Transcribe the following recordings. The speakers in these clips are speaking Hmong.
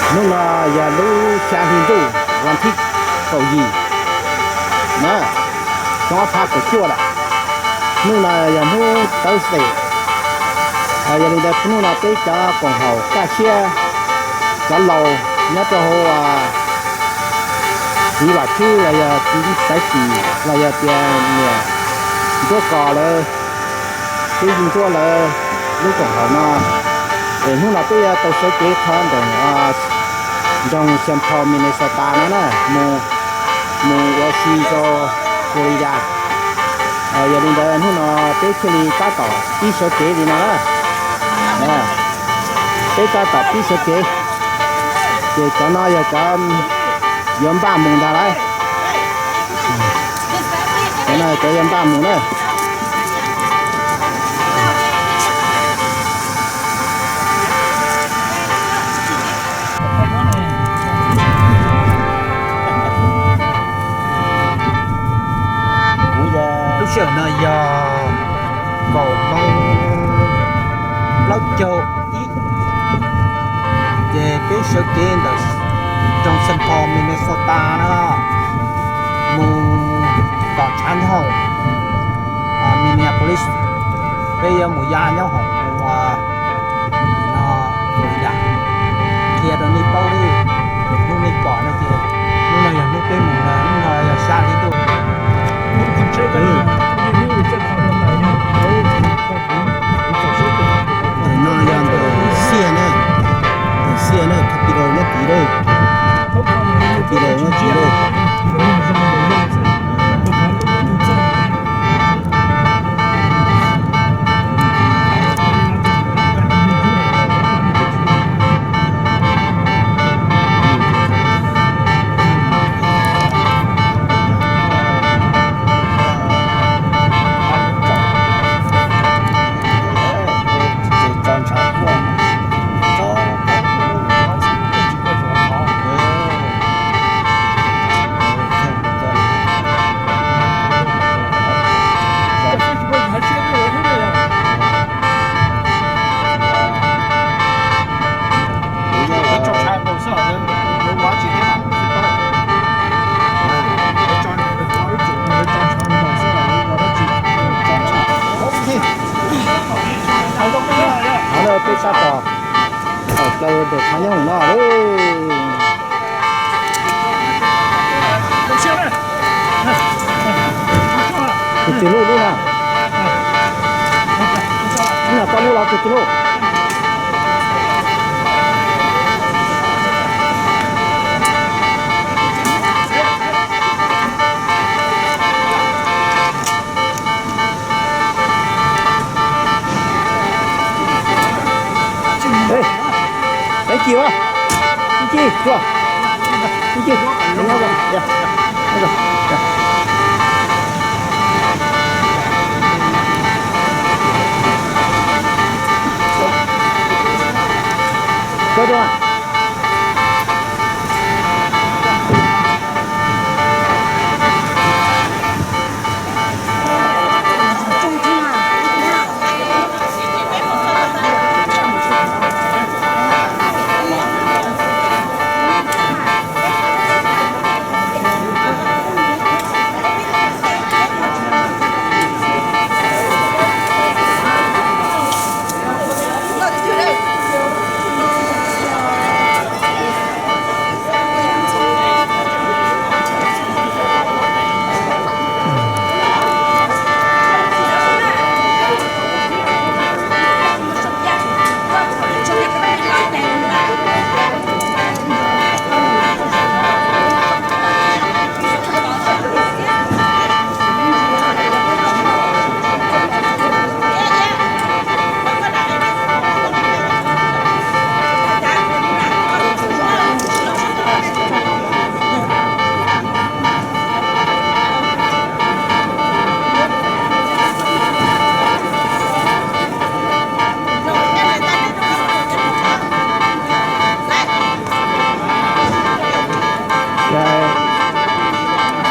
Hnub no yog lub xya hli ntuj, vas thib kaum yim na, xyoo ob phav kaum cuaj lawm. Hnub no yog hnub tawv xes, yog li ntawd hnub no peb cov koom haum kaj siab, cov laus nyob rau hauv txiv Vam Tswb los yog txiv Xaiv Xim los yog tias niam Ntuab Kos lawv, tub Yig Ntuab lawv lub koom haum no, es hnub no peb yuav tau sawv kev qhov ntawm nroog Saint Paul Minnesota no na, mus mus ua si rau Florida. Yog li ntawd hnub no peb thiaj li tab tom pib sawv kev li no na. Peb tab tom pib sawv kev, ces cov no yog cov yuav npaj mus ntag lauj. Cov no cov yuav npaj mus na. Lub sij hawm no yog kaum moos plaub caug ib, ces peb sawv kev ntawm nroog Saint Paul Minnesota no mus tom tshav nyob hoom Minneapolis. Peb yuav mus ya nyob hoom ua no, ua ya qhia rau nej paub li. Hnub nej pom no ces hnub no yog hnub peb mus na, hnub no yog xya hli ntuj. Ntawm no yog ntawm Xiaj na, ntawm Xiaj na, Capitol nyob tid lauj, Capitol nyob tid lauj. Peb sab tod, plaws ntawm tshav nyob hoom no. Tus twg lub lub na? Lub na, koj lub los tus twg lub? Thank you. Thank you. Thank you.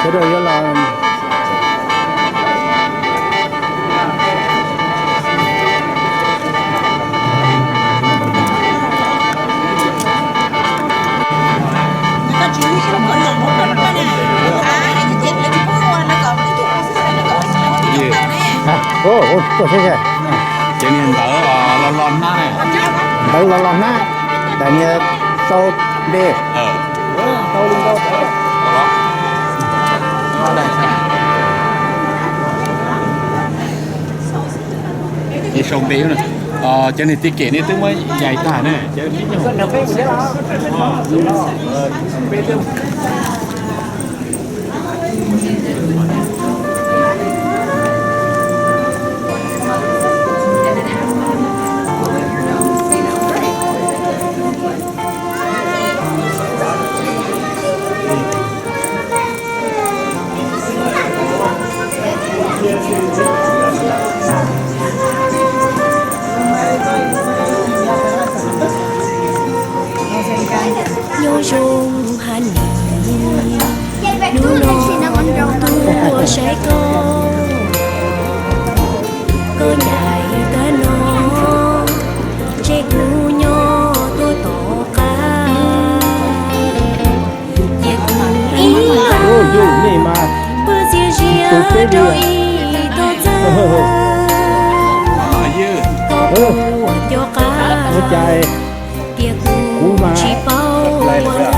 Sawv daws yuav los Tuaj saib. Ces niag ntawd los los hnab ne. Ntawd los los hnab, daim niag sau npe. Sau npe, cov niag tij kem ne twb muab yais tag ne. Nyob zoo hab nim, hnub no tuaj saib koj, koj ncaim kab no, ntshe kuv nyob tuaj tom qab. Cia kuv ib leeg pw txias zias rau ib tog txaj, koj puas nco qab tias kuv tsis paub ua neeg.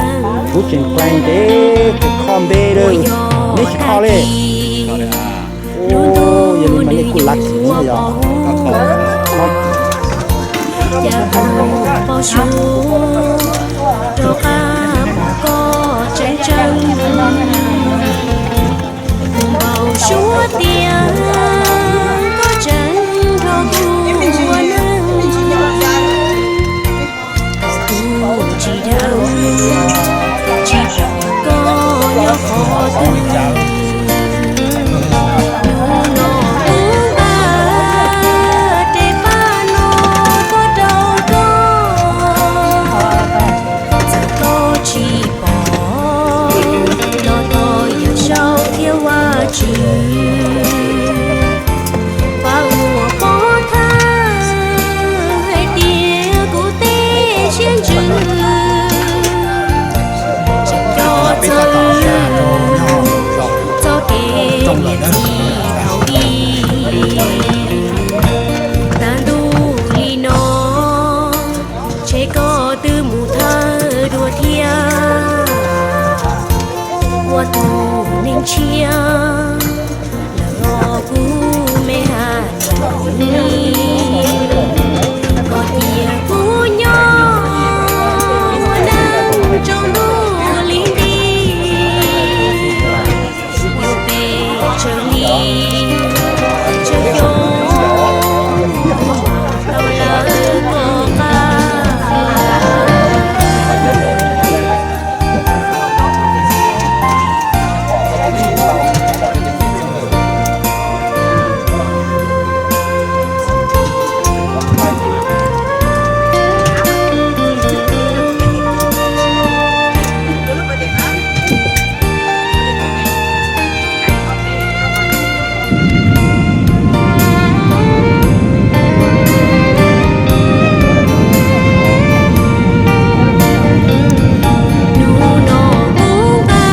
Kuv tseem pleev ces tseem kho npe lawm, neb tsis kho li. Yog li mas nej kuj lav kim no yog. Cas kuv pom suav rov qab pom koj tseeb tseeb, kuv npau suav tias koj tseem nrog kuv ua neej. Kuv tsis dhau, tsis pom koj nyob qhov twg. Hnub no kuv nqa tes paj no tuaj rau koj, txawm koj tsis pom los thov yawm saub thiab Vajtswv pab ua pov thawj hais tias kuv tej siab ntsws tseem coj txawv txoj kev niam txiv thaum ub. Tag ntuj li no, ntshe koj twb mus thawj dua thiab, ua tus neeg tshiab lawm os kuv me haj txwv. Koj cia kuv nyob ua neej tsaus ntuj li nti, yuav pes tsawg li tsawg xyoo kuv mam tau lawv koj qab. Hnub no kuv nqa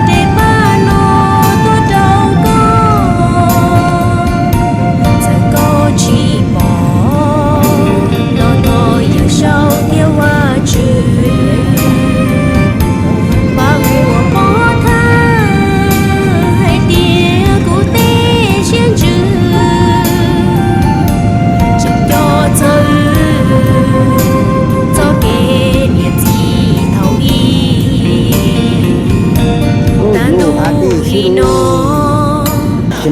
tes paj no tuaj rau koj, txawm koj tsis pom los thov yawm saub thiab Vajtswv pab ua pov thawj hais tias kuv tej siab ntsws tseem coj txawv txoj kev niam txiv thaum ub. Tag ntuj li no,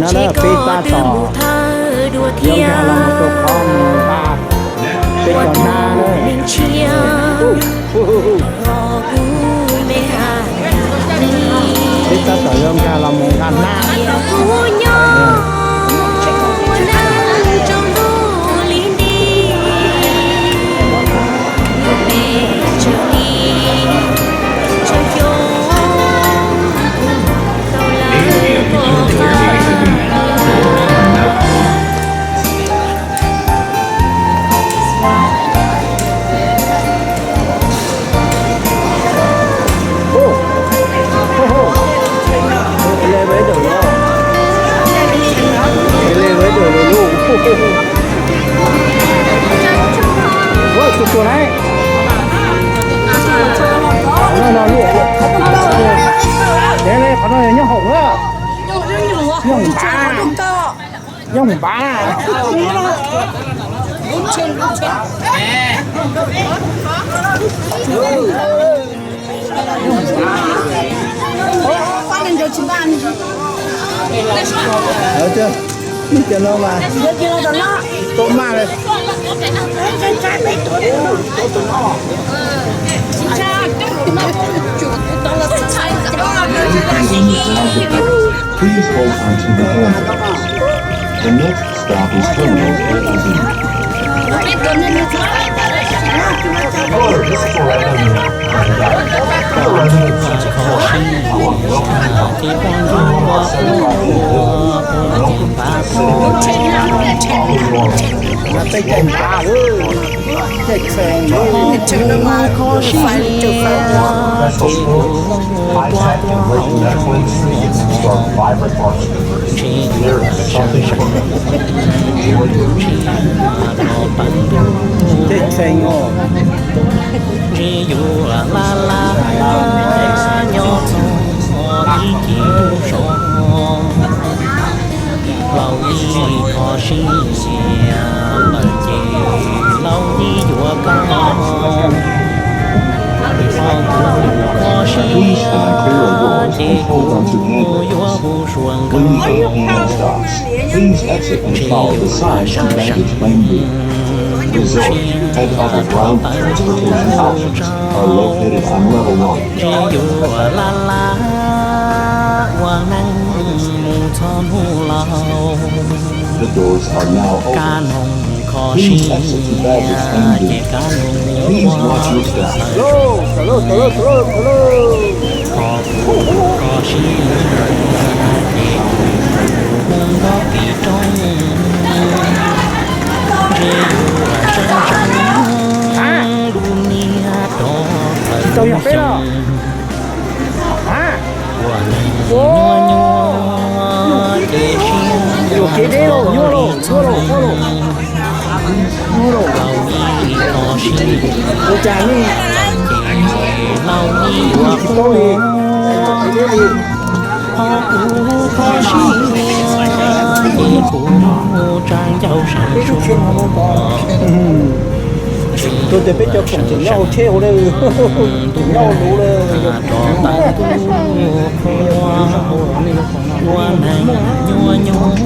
ntshe koj twb mus thawj dua thiab, ua tus neeg tshiab los kuv me haj txwv. Kuv nyob ua neej tsaus ntuj li nti, yuav pes tsawg li tsawg xyoo kuv mam tau lawv koj qab. Tus tuag na. Qhov no no li, qhov no yog nyob hoom na. Nyob hoom npav, nyob hoom npav na. Ntawd, ntawd no mas tau maj li. Please hold onto the handles. The next stop is Terminal A and B. Hello, this is the right end. Welcome to City Hall. Welcome to City Hall. Welcome to City Hall. Welcome to City Hall. Special sports, high tech and breakthrough experts, and vibrant arts. There is something for everyone. Enjoy your trip. Tej tseem os. Ntshe yuav laj laj nyob txog ib ceg ntuj so, laus ib kho siab lawm ces laus ib yuav koj, ho kuv kho siab ces kuv yuav hu suav nkauj. Please exit and follow the signs and bandage lane route. Resort and other ground transportation options are located on level one. Ntshe yuav laj laj ua neej mus txog hnub laus. The doors are now open. Please exit to baggage lane route. Please watch your step. Ho kuv kho siab ces kuv hu nkauj tim roob, ntshe yuav seev seev lub niag rov qab xyoo. Ua neeg nyuaj nyuaj ces siab txom li txhob, laus ib kho siab ces laus ib yuav koj, ho kuv kho siab ces kuv tsa ncauj sawv tsuag. Tus tias peb cov khoom tseem nyob hauv tsheb hauv lawm, tseem nyob hauv luv lawm. Rov tawm ntuj qhua, ua neeg nyuaj nyuaj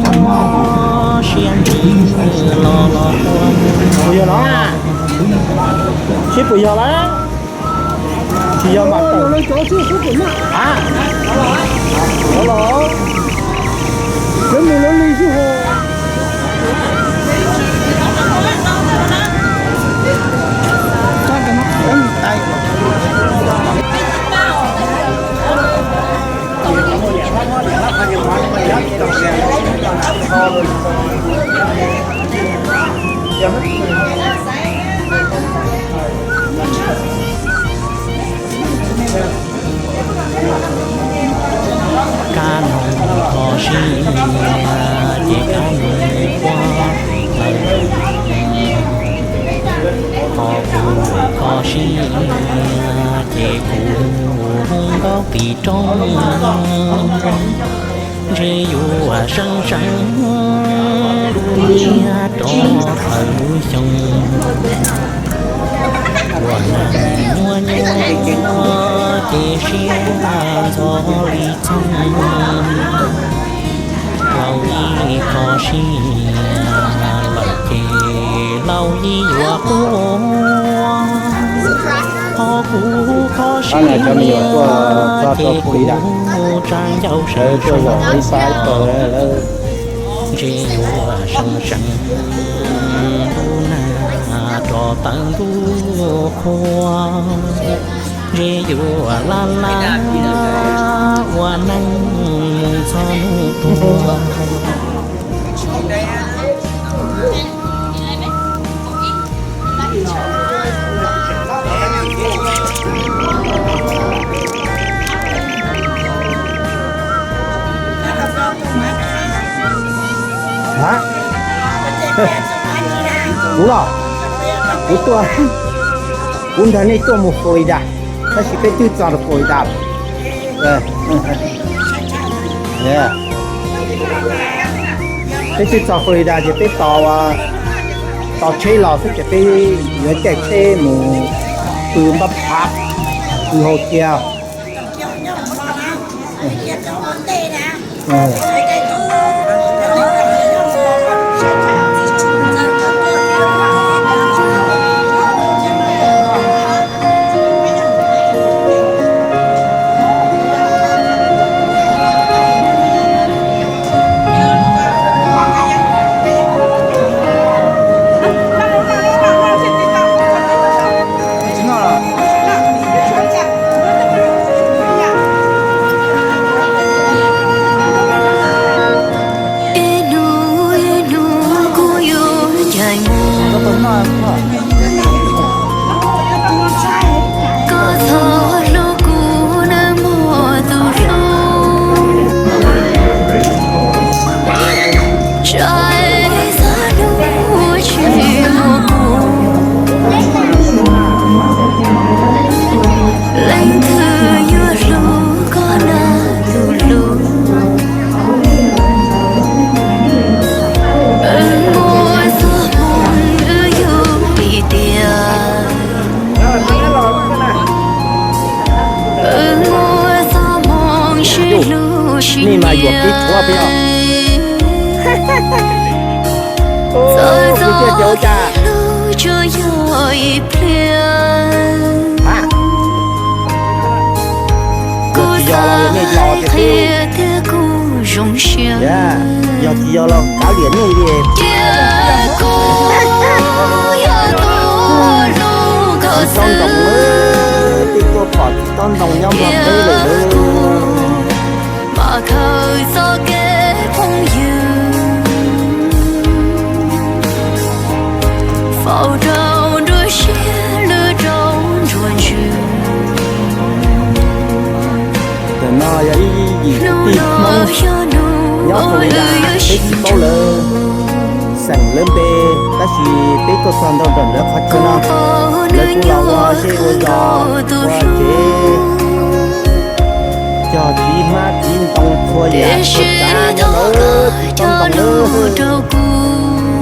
siab ntsws los los ua. Puas yog los? Seb puas yog lawm. Tsis yog mas tawm. A, los los, cov mus lawv li xwb ho. Kab noog kho siab ces kab noog quaj lawm, ho kuv kho siab ces kuv hu nkauj tim roob. Ntshe yuav seev seev lub niag rov qab xyoo, ua neeg nyuaj nyuaj ces siab txom li txhob. Laus ib kho siab lawm ces laus ib yuav quaj, ho kuv kho siab ces kuv tsa ncauj sawv tsuag. Ntshe yuav seev seev lub nag rov tawm ntuj qhua, ntshe yuav laj laj ua neej mus txog hnub tuag. Hả? Kuv los? Kuv tuaj. Kuv nrog nej tuaj mus Florida, tab sis peb twb txog rau Florida lawm. Peb twb txog Florida ces peb tos, tos tsheb los xwb ces peb yuav caij tsheb mus pw npab phav, pw hau tiag. Ib hnub ib hnub kuv yuav ncaim mus, koj txhob hlub kuv nawb mog tus hlub. Tsaib xab hnub tsis muaj kuv, leej twg yuav hlub koj na tus hlub. Wb muaj txoj hmoo wb yug li tiag, wb muaj txoj hmoo sib hlub sib nyiam. Txawm txoj kev hlub tsuas yog ib pliag, kuv xav qhia thiab kuv zoo siab. Yog tsis yog los kav liam nej li. Cia kuv yog tus hlub koj xwb, cia kuv mam khaws txoj kev phooj ywg faus rau nruab siab lwj rau nruab ntsws. Ntawm no yog ib yim kwv tij Hmoob nyob Florida, peb tsis paub lawv xeem lawv npe, tab sis peb tuaj txog nrog nram lawv qhov chaw no, lawv kuj los ua zej ua zos, ua tsev, cog txiv hmab txiv ntoo txhua yam txhua tsav nyob lawm, tsis tau ntoo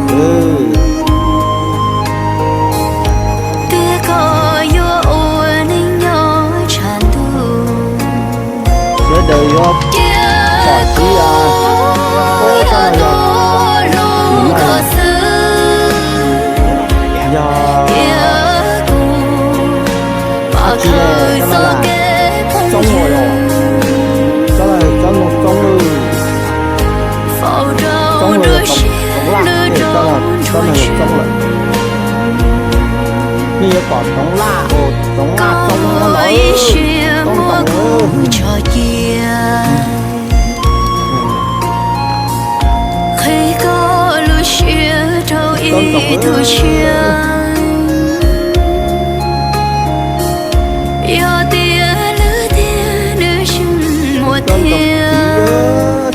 lawm. Twb koj yuav ua neej nyob tshav ntuj, sawv daws yuav pom cia kuv yog tus hlub koj xwb, yog cia kuv mam khaws txoj kev phooj ywg, txoj ntoo txoob, txoob lawm, txoob laj, txoob lawm. Nej yuav pom txoob laj, txoob laj txoob no, txoob ntoo. Qhia koj lub siab rau ib tug tshiab, yog tias lwm tiam nws yeej muaj tiag,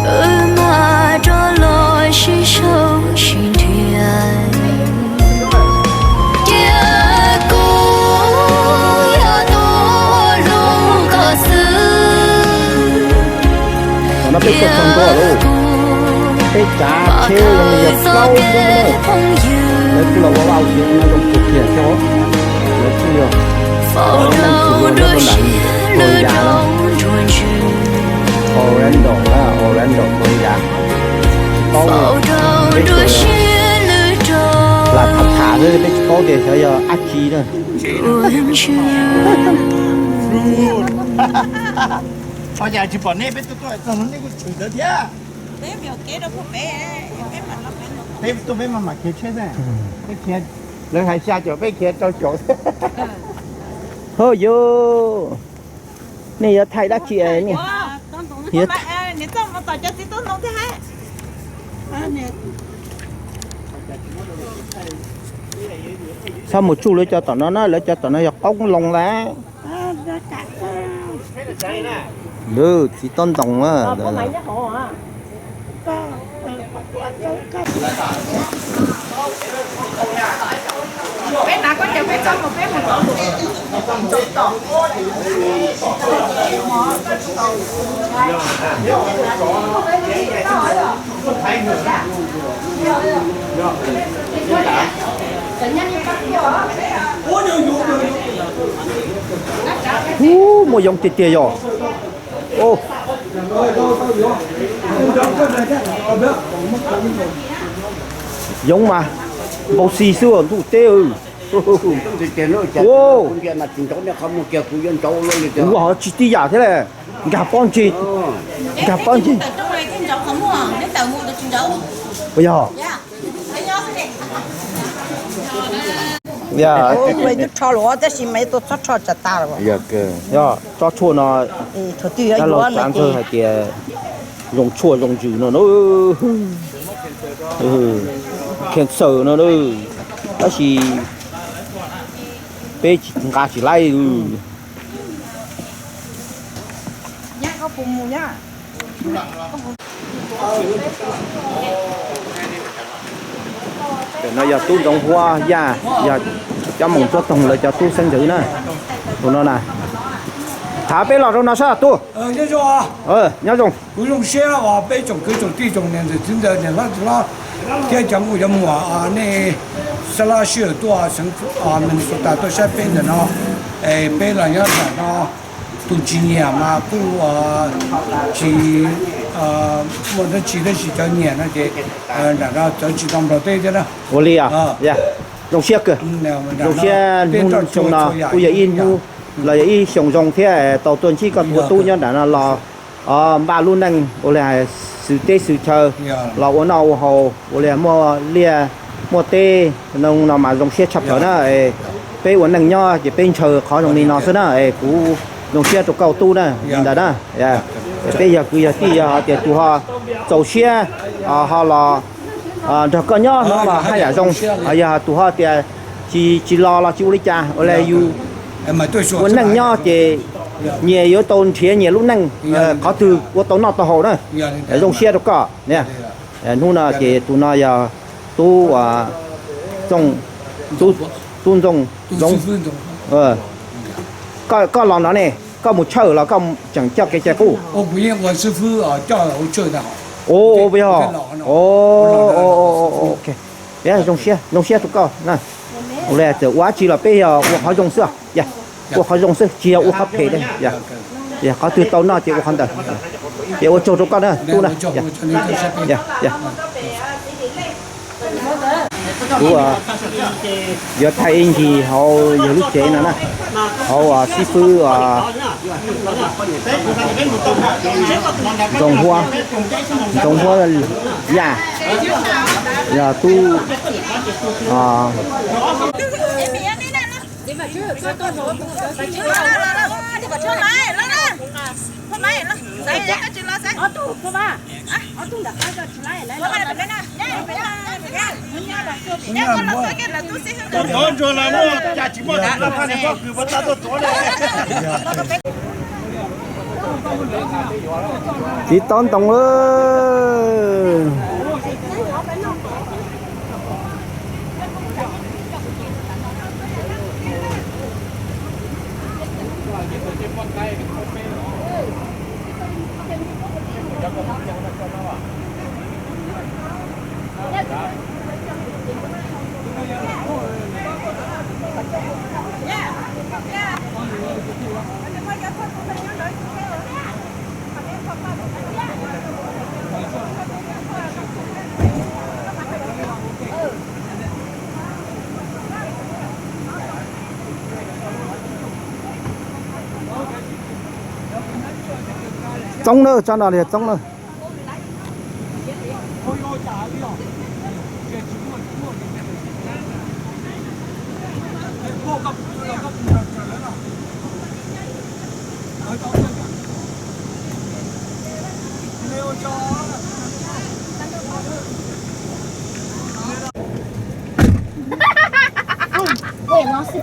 wb mam rov los sib sau sib nrhiav. Cia kuv yog tus hlub koj xwb. Qhov no peb tuaj txog ntua lawm, peb tsav tsheb zoo li yog plaub lub na. Lawv kuj los ua vaj ua tsev no zoo kawg kiag thiab. Lawv kuj yog faus rau nruab siab lwj rau nruab ntsws. Orlando na, Orlando Florida. Tsis paub, peb tsuas lam tham tham xwb, peb tsis paub tias xyov yog dab tsi na. Ua cas tsis pom nej, peb tuaj tuaj txog no nej kuj tshwm ntawd thiab. Peb tuaj peb maj mam khiav tsheb xwb, peb khiav, lawv hais xya caum peb khiav rau caum xwb. Ho yus, nej yuav thaij dab tsi? Txhob mus tsuj lawv cov tom no na, lawv cov tom no yog qoob loo lawm. Lwm txiv tob ntoo na. Ub, muaj yoov tiag tiag yog. Yoov mas npau xi xwb ntuj teb. Kuv ho tsis tib yam thiab le. Nkag pob ntseg, nkag pob ntseg. Yog, yog, tso tshuaj no, laug tsav ntxawg hais tias zoo tshuaj zoo ntsws no, cancer no, tab sis peb nqa tsis laib. Ntawm no yog tub Ntxoov Huab Yaj, yog cov moos tsuab toog lawv cov tub xeeb ntxwv na. Tus no na, thav peb los rau no sab tub. Nyob zoo. Kuv zoo siab uas peb tsoom kwv tsoom tij tsoom niam ntxawm txiv ntxawm niam hlob txiv hlob thiab cov nkauj cov muam, nej sab laj sij hawm tuaj xeev Minnesota tuaj saib peb ntawm no. Es peb los nyob nram no, tus tsis nyiam mas kuj tsis muaj dab tsi, tab sis cov nyiam no ces nram no txawv tsis tau nplog teb thiab na. Ua li os. Zoo siab kawg. Zoo siab hnub xyoo no kuj yog ib hnub los yog ib xyoo zoo thiab tau tuaj ntsib koj tus tub nyob nram no los npaj lub neej ua li xwm teb xwm chaw, los ua noj ua haus ua li muaj liaj muaj teb no mas zoo siab tshaj plaws na. Peb ua neej nyob ces peb ntshaw qhov zoo li no xwb na. Kuv zoo siab rau koj tub na, li ntawd na. Peb yog kwv yog tij, yog hais tias tus ho txaus siab ho los nrog koj nyob no los haj yam zoo. Yog tus ho tias tsis, tsis los los tsis ua li cas, ua li yus ua neej nyob ces nyias yuav tau nrhiav nyias lub neej, qhov twg ua tau noj tau haus na. Zoo siab rau koj. Hnub no ces tus no yog tub, tub Ntxoov, koj los no ne, koj mus tshawj los koj tseem coj kev cai qub? Zoo siab, zoo siab rau koj. Ua li txawm ua dab tsi los peb yog ua qhov zoo xwb, ua qhov zoo xwb tsis yog ua qhov phem li. Qhov twg tau noj ces ua qhov ntawd. Ces ua tsaug rau koj na tub na. Kuv yuav thaij ib ncig hauv yawg lub tsev no na, hauv xib fwb Ntxoov Huab, Ntxoov Huab Yaj, yog tub Txiv tob ntoo lawm. Txoob na, tsob no yog txoob na.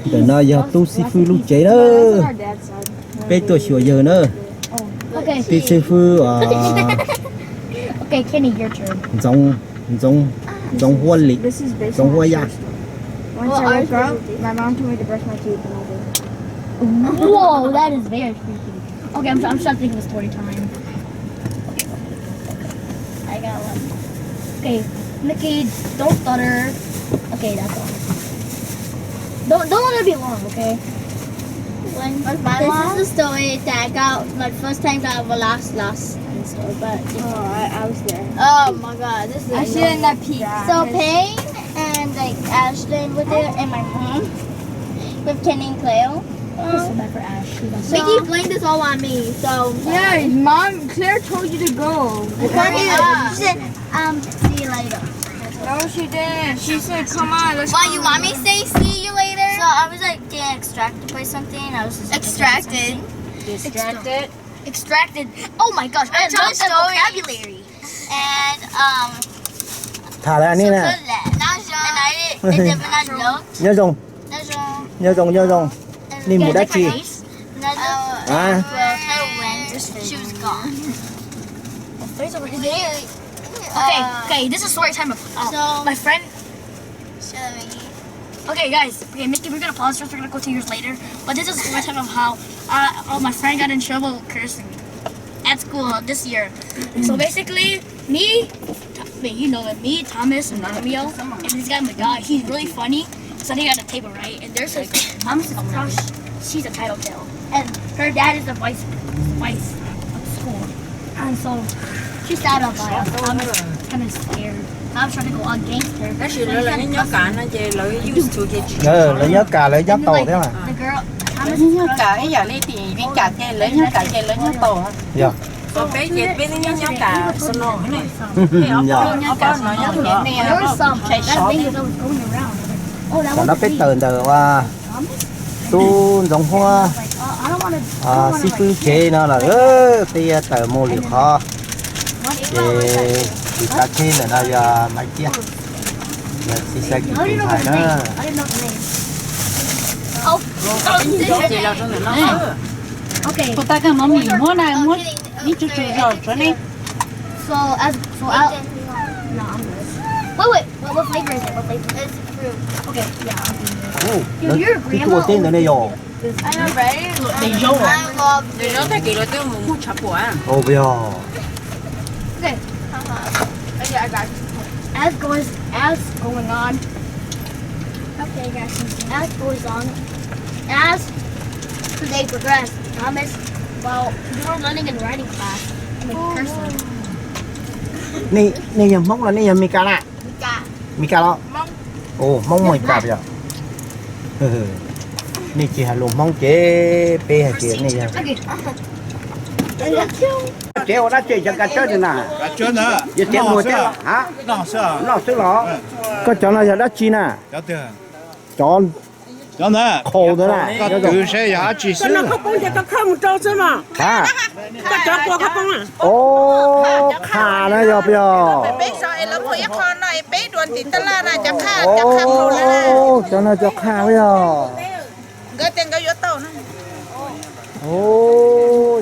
Ntawm no yog tub xib fwb lub tsev na. Peb tuaj xyuas yawg na. Tub xib fwb Ntxoov, Ntxoov, Ntxoov Huab Lim, Ntxoov Huab Yaj. Once I woke up, my mom told me to brush my teeth, and I did. Whoa, that is very creepy. Okay, I'm, I'm trying to think of a story time. I got one. Okay, Nikki, don't stutter. Okay, that's all. Don't don't let it be long, okay? When my mom, this is the story that I got my first time got lost lost in store, but oh, I, I was there. Oh my god, this is I shouldn't have peed. So Payne and like Ashton were there and my mom with Kenny and Cleo. I feel so bad for Ash. She got so Mickey blamed this all on me, so yeah, mom, Claire told you to go. She said, um, see you later. No, she didn't. She said, come on, let's go. Well, you want me to say see you later? So I was like getting extracted by something. I was just extracted. Distracted. Extracted. Oh my gosh, I dropped the vocabulary. And um, tham lawm nej na. And I, and then when I looked, nyob zoo, nyob zoo, nyob zoo, nyob zoo. Nej mus dab tsi? She was gone. Okay, okay, this is story time of, oh, my friend. Okay, guys. Okay, Mickey, we're gonna pause this. We're gonna go two years later. But this is a story time of how uh, oh, my friend got in trouble cursing at school this year. So basically, me, Th- wait, you know that me, Thomas, and Romeo, and this guy Miguel, he's really funny. Sitting at a table, right? And there's this Thomas's crush. She's a title tail, and her dad is the vice vice of school. And so she sat up by us. I was kind of scared. I was trying to go all gangster. Tab sis lawv, lawv nyob nyob kam no ces lawv used to ces tsis Lawv nyob kam lawv nyob tau thiab mas. The girl, Thomas, nyob kam ib yam li tim Vib Kam ces lawv nyob kam ces lawv nyob tau. Yog. Peb ces peb nyob nyob kam snow ne. Yog. There were some. That's the thing that was going around. Tam no peb tawm ntawm ua tub ntxoov huab xib fwb tsev no lawm, peb yuav tawm mus lwm qhov, ces tus kav tsheb ntawm no yog Maiv Ciab, yog txiv Xab Kis tus ntxhais na. Tus tag koj mov mis muab na, muab ib tsuj tsuj zog tsuav ne. So as so I, no, I'm good. Wait, wait, wait, what flavor is it? What flavor? It's fruit. Okay, yeah, I'll do it. Dude, your grandma ua teb ntawd ne yog. I know, right? Daim zaub, daim zaub tag kis lawv twb mus muag tshav puam. Okay. As goes, as going on. Okay, guys. As goes on, as the day progressed, Thomas, well, you were learning in writing class. I mean, cursing. Nej, nej yog Hmoob los nej yog Mes Kas na? Mes Kas los? Ov, Hmoob Mes Kas yog. Nej tsis hais lus Hmoob ces peb hais tias nej yog. Tsev ua dab tsi cov kav tsawb na? Yog tsev muag thiab los? Noj xwb los? Koj cov no yog dab tsi na? Cov qhaus ntawd na. Koj twv seb yog dab tsi xwb. Ov, qha na yog peb yog. Cov no cov qha peb yog.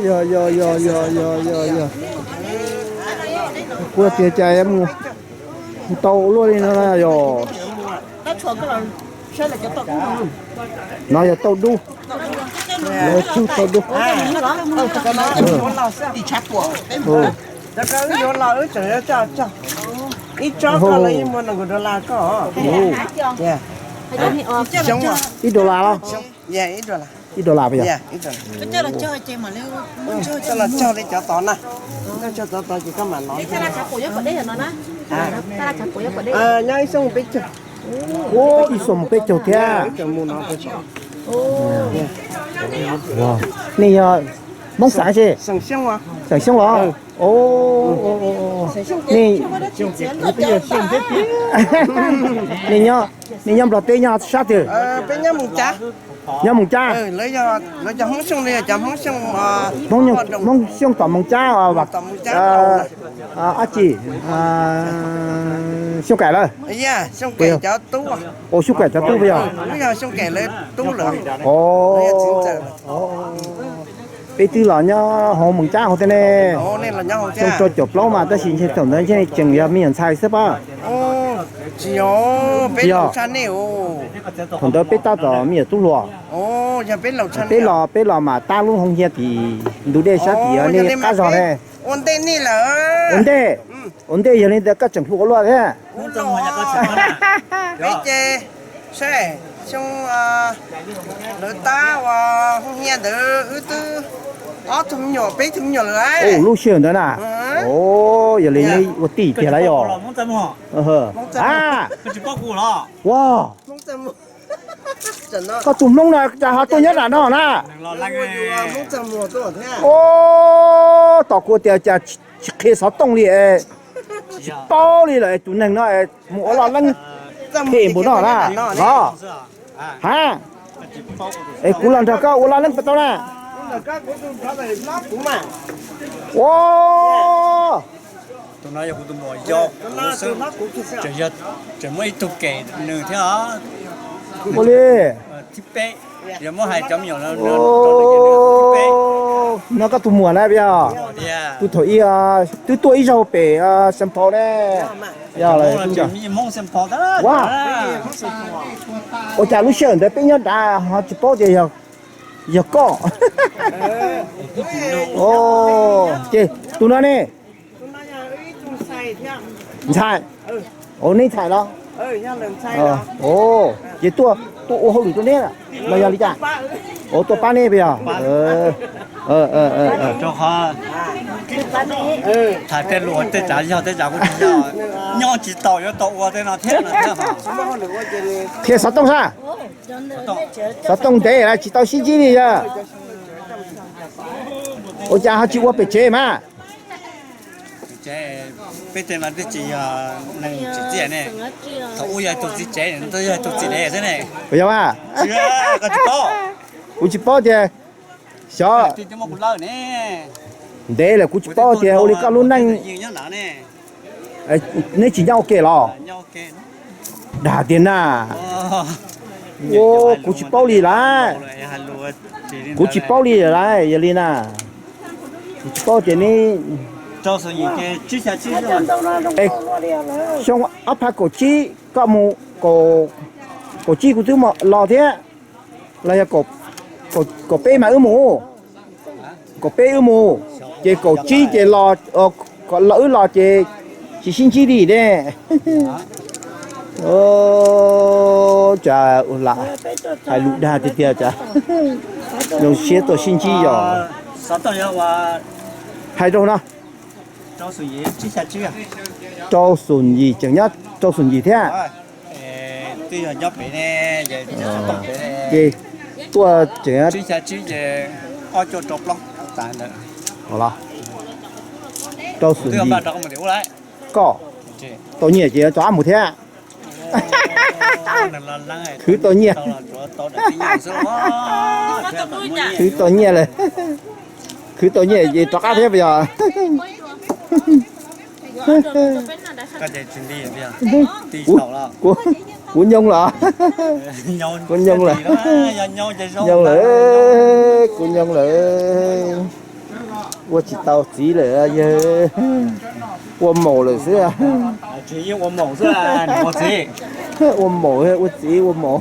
Yog, yog, yog, yog, yog, yog. Kuv tias cas mus tau luaj li no na yog. No yog tauj dub. Lawv tsuj tauj dub. Ib tsob koj los ib muag nees nkaum dollar koj. Ib dollar los? Ib dollar puas yog? Coj los cog li cov tod na. Coj tod tod ces koj mam nov. Nyob ib xyoos peb caug. Ua ib xyoos peb caug thiab. Nej yog Hmoob xeem tsi? Xeem Xyooj los? Nej, nej nyob, nej nyob Nplog teb nyob sab twg? Nyob Moos Cab. Lawv cov Hmoob Xyooj, Hmoob Xyooj tom Moos Cab, dab tsi, Xyooj Kaim lawm. Ua Xyooj Kaim cov tub puas yog? Peb twb los nyob hauv Moos Cab hauv thiab ne. Xyoo rau caum plaub mas tab sis ntshe thaum ntawd ntshe tseem yog me nyuam ntxhais xwb pob. Tsis yog, peb laus tshaj nej os. Thaum ntawd peb tab tom me nyuam tub hluas. Peb los, peb los mas tab lub hoo hias tim ntug dej sab tim nej qab zog ne. Ua ntej, ua ntej yog li ntawd koj tseem hlub ua luaj thiab. Peb ces, saib, xyoo lawv tab ua hoo hias ntawd wb twb ob tug me nyuam peb tug me nyuam lawm. Lub sij hawm ntawd na. Yog li nej ua tij tiag lawm yog. Ua, koj tus Hmoob no cas ho tuaj nyob nram no na? Tom kuv tias cas tsis qhia xov tooj li, tsis paub li lawm tus neeg no mus ua loj leeb phem npaum no na los. Ha, es kuv los nrog koj ua loj leeb puas tau na? Ua, ua li. No koj tus muam na, tus thaum ub twb tuaj ib zaug pem Xeev Phau ne. Ua cas lub sij hawm ntawd peb nyob nrad ho tsis paub tias yog koj. Ces tus no ne? Ntxhais. Ua neb ntxhais los? Ces tuaj, tuaj ua hauj lwm rau neb los yog li cas? Ua tuaj pab neb puas yog? Tham tej lus tej tsav yog tej tsav kuj tsis yog, nyob tsis tau yuav tau ua tej no thiab no thiab. Qhia xov tooj sab. Xov tooj ntev lawm tsis tau sib ntsib li yog. Ua cas ho tsis ua pem tsev mas? Peb tej no twb tsis yog neeg tsim txiaj ne. Thaum ub yog tus txiv tsev, yog tus txiv dev xwb ne. Puas yog mas? Kuv tsis paub tias xyov. Ntev lawm kuv tsis paub tias ua li koj lub neej. Neb tsis nyob ua ke los? Dag tiag na. Kuv tsis paub li lawm. Kuv tsis paub li lawm, yog li na. Kuv tsis paub tias neb, xyoo ob phav kaum tsib koj mus, kaum tsib kuv twb los thiab. Los yog kaum peb mas wb mus, kaum peb wb mus, ces kaum tsib ces los, wb los ces tsis sib ntsib li ne. Cas ua lam hais lus dag tiag tiag cas. Zoo siab tuaj sib ntsib yog. Hais rau no, Rau Xum Yim tseem nyob Rau Xum Yim thiab. Ces tuaj tseem Rau Xum Yim, koj tau nyiaj ces rov qab mus thiab. Khwv tau nyiaj, khwv tau nyiaj lawm, khwv tau nyiaj ces rov qab thiab puas yog? Kuv nyoo los, kuv nyoo lawm, nyoo lawm, kuv nyoo lawm. Ua tsis tau txiv lawm yawg, ua maum lawm xwb. Ua maum, ua txiv ua maum.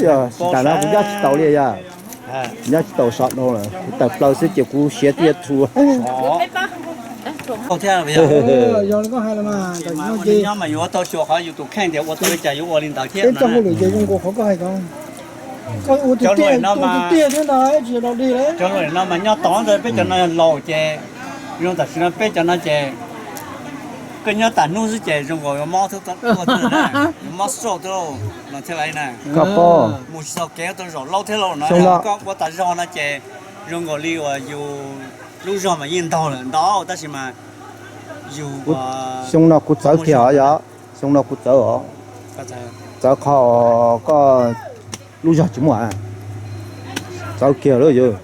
Yog tsis tas no kuv nyob tsis tau li yog, nyob tsis tau sov dhau lawm, kuv tawm plaws xwb ces kuv siav tiaj txhu. Cov hauj lwm no mas nyob tod ntawd peb cov no laus ces zoo tam sim no peb cov no ces koj nyob tas hnub xwb ces zoo nkaus yuav mob, yuav mob stroke thiab no thiab lawm na. Mus tsis tau kev tau zaum laub thiab lauj no, koj ua tas zog no ces zoo nkaus li uas yus lub zog mas yeej ntaug lawm ntau tab sis mas yus, xyoo no kuv txawv kiag os, yog xyoo no kuv txawv os, txawv qhov koj lub zog tsis muaj, txawv kiag lawm yog.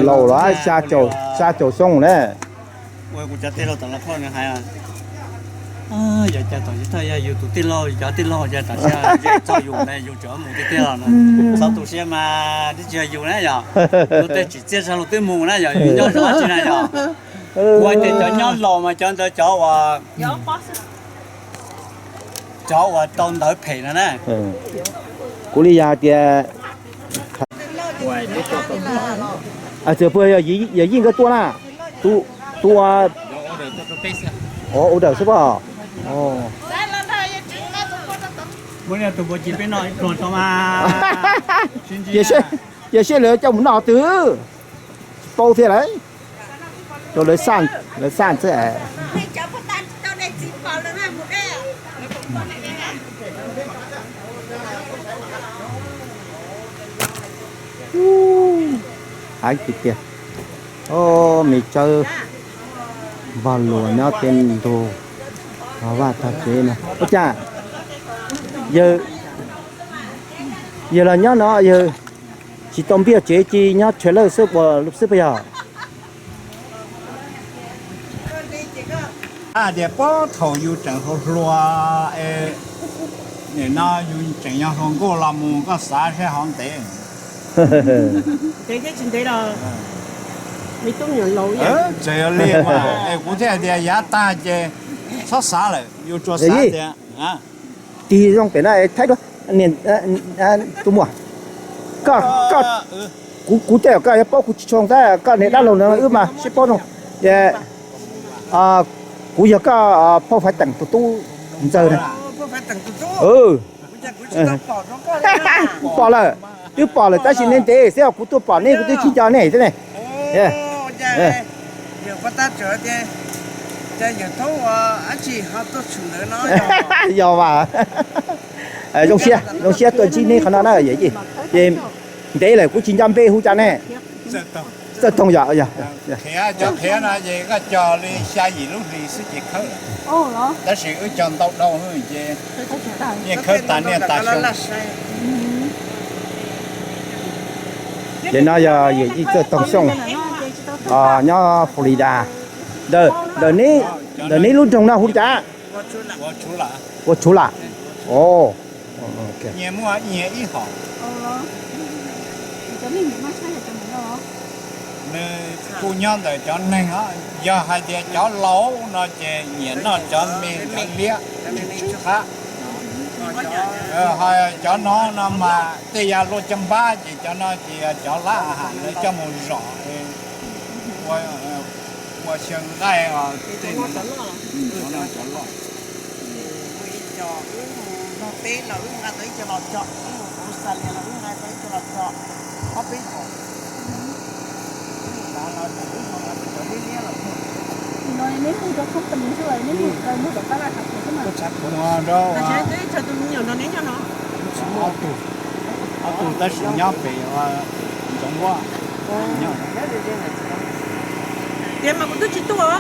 Laus los xya caum xyoo na. Yog cas tam sim no yog yus tus tij laug, cov tij laug cas tam sim no txog yus na, yus tseem mus tiag tiag los na. Txhob tu siab mas, twb tsis yog yus na yog, luag tej tsim txiaj zog luag twb mus na yog, yus nyob zov tsi na yog. Kuv hais tias cov nyob laus mas cov ntawd cov uas, cov uas tau ntawv phem no na. Kuv li yog hais tias, txawm puas yog yawm yij nkawd tuaj na, tus, tus, ua, ua daws xwb pob. Cia seb lawv coj mus noj twg, tsis paub thiab lauj. Rau lawv xaj, lawv xaj xwb. Heev tiag tiag. Os, me tsawb npog luas nyob tej ntug vaj tog tsev no. Ua cas yawg, yawg los nyob no yawg tsis tau npiaj tsev, cia nyob tshav lawj xwb puas, xwb puas yog? Tias puag thaum yus tseem hluas hluas, nim no yus tseem yog hluas nkauj los mus koj xav seb ho ntev. Ntev thiab tsis ntev los me tub me nyuam laus. Txawm yog li mas, kuv thiaj hais tias yav tag ces txhob xav lawm, yus tsuas xav tias tig zoo pem no thaib dua, niam, tus muam, koj, koj, kuv, kuv tej koj yuav paub kuv tsis tshua tab koj niam dab laug no wb mas sib paub zoo. Ces kuv yog koj phauj Faiv Teem tus tub ntxawg na. Kuv pom lawm, twb pom lawm tab sis nej ntev xwb os, kuv tuaj pom nej kuv twb tsis nco nej thiab ne. Yog mas, zoo siab, zoo siab tuaj ntsib nej qhov no na yawm yij. Ces ntev lawm kuv tsis nco npe hu cas ne. Txawj Toog yog, yog. Cov qhiav no ces koj cog li xya yim lub hlis xwb ces khawb lawm. Tab sis wb cog ntau dhau ces yeej khawb tas niaj tas xyoo. Ces no yog yawm yij Txawj Toog Xyooj nyob Florida. Ntawm neb lub nroog no hu li cas? Ua Tshuv Lam. Nws kuj nyob ntawm cov neeg os, yog hais tias cov laus no ces nyiam noj cov me cov liab tsw tsw qab. Ho cov no no mas tej yam luaj caj npab ces cov no ces yog cov lab a has lawv coj mus zom ua xyaw nqaij os. Tej no cov loj. Wb mus nrog peb los wb nqa tau ib co los tso, wb mus Australia los wb nqa tau ib co los tso, ob peb hom. Wb mus nqa los ces wb ho nqa tau cov liab liab los muag. Nim no neb hu rau company xwb los neb hu rau mus tom tab laj hav xwb mas. Tus me nyuam no neb nyob no. Ob tug, ob tug tab sis nyob pem Ntxoov Huab. Tias mas kuv twb tsis tuaj,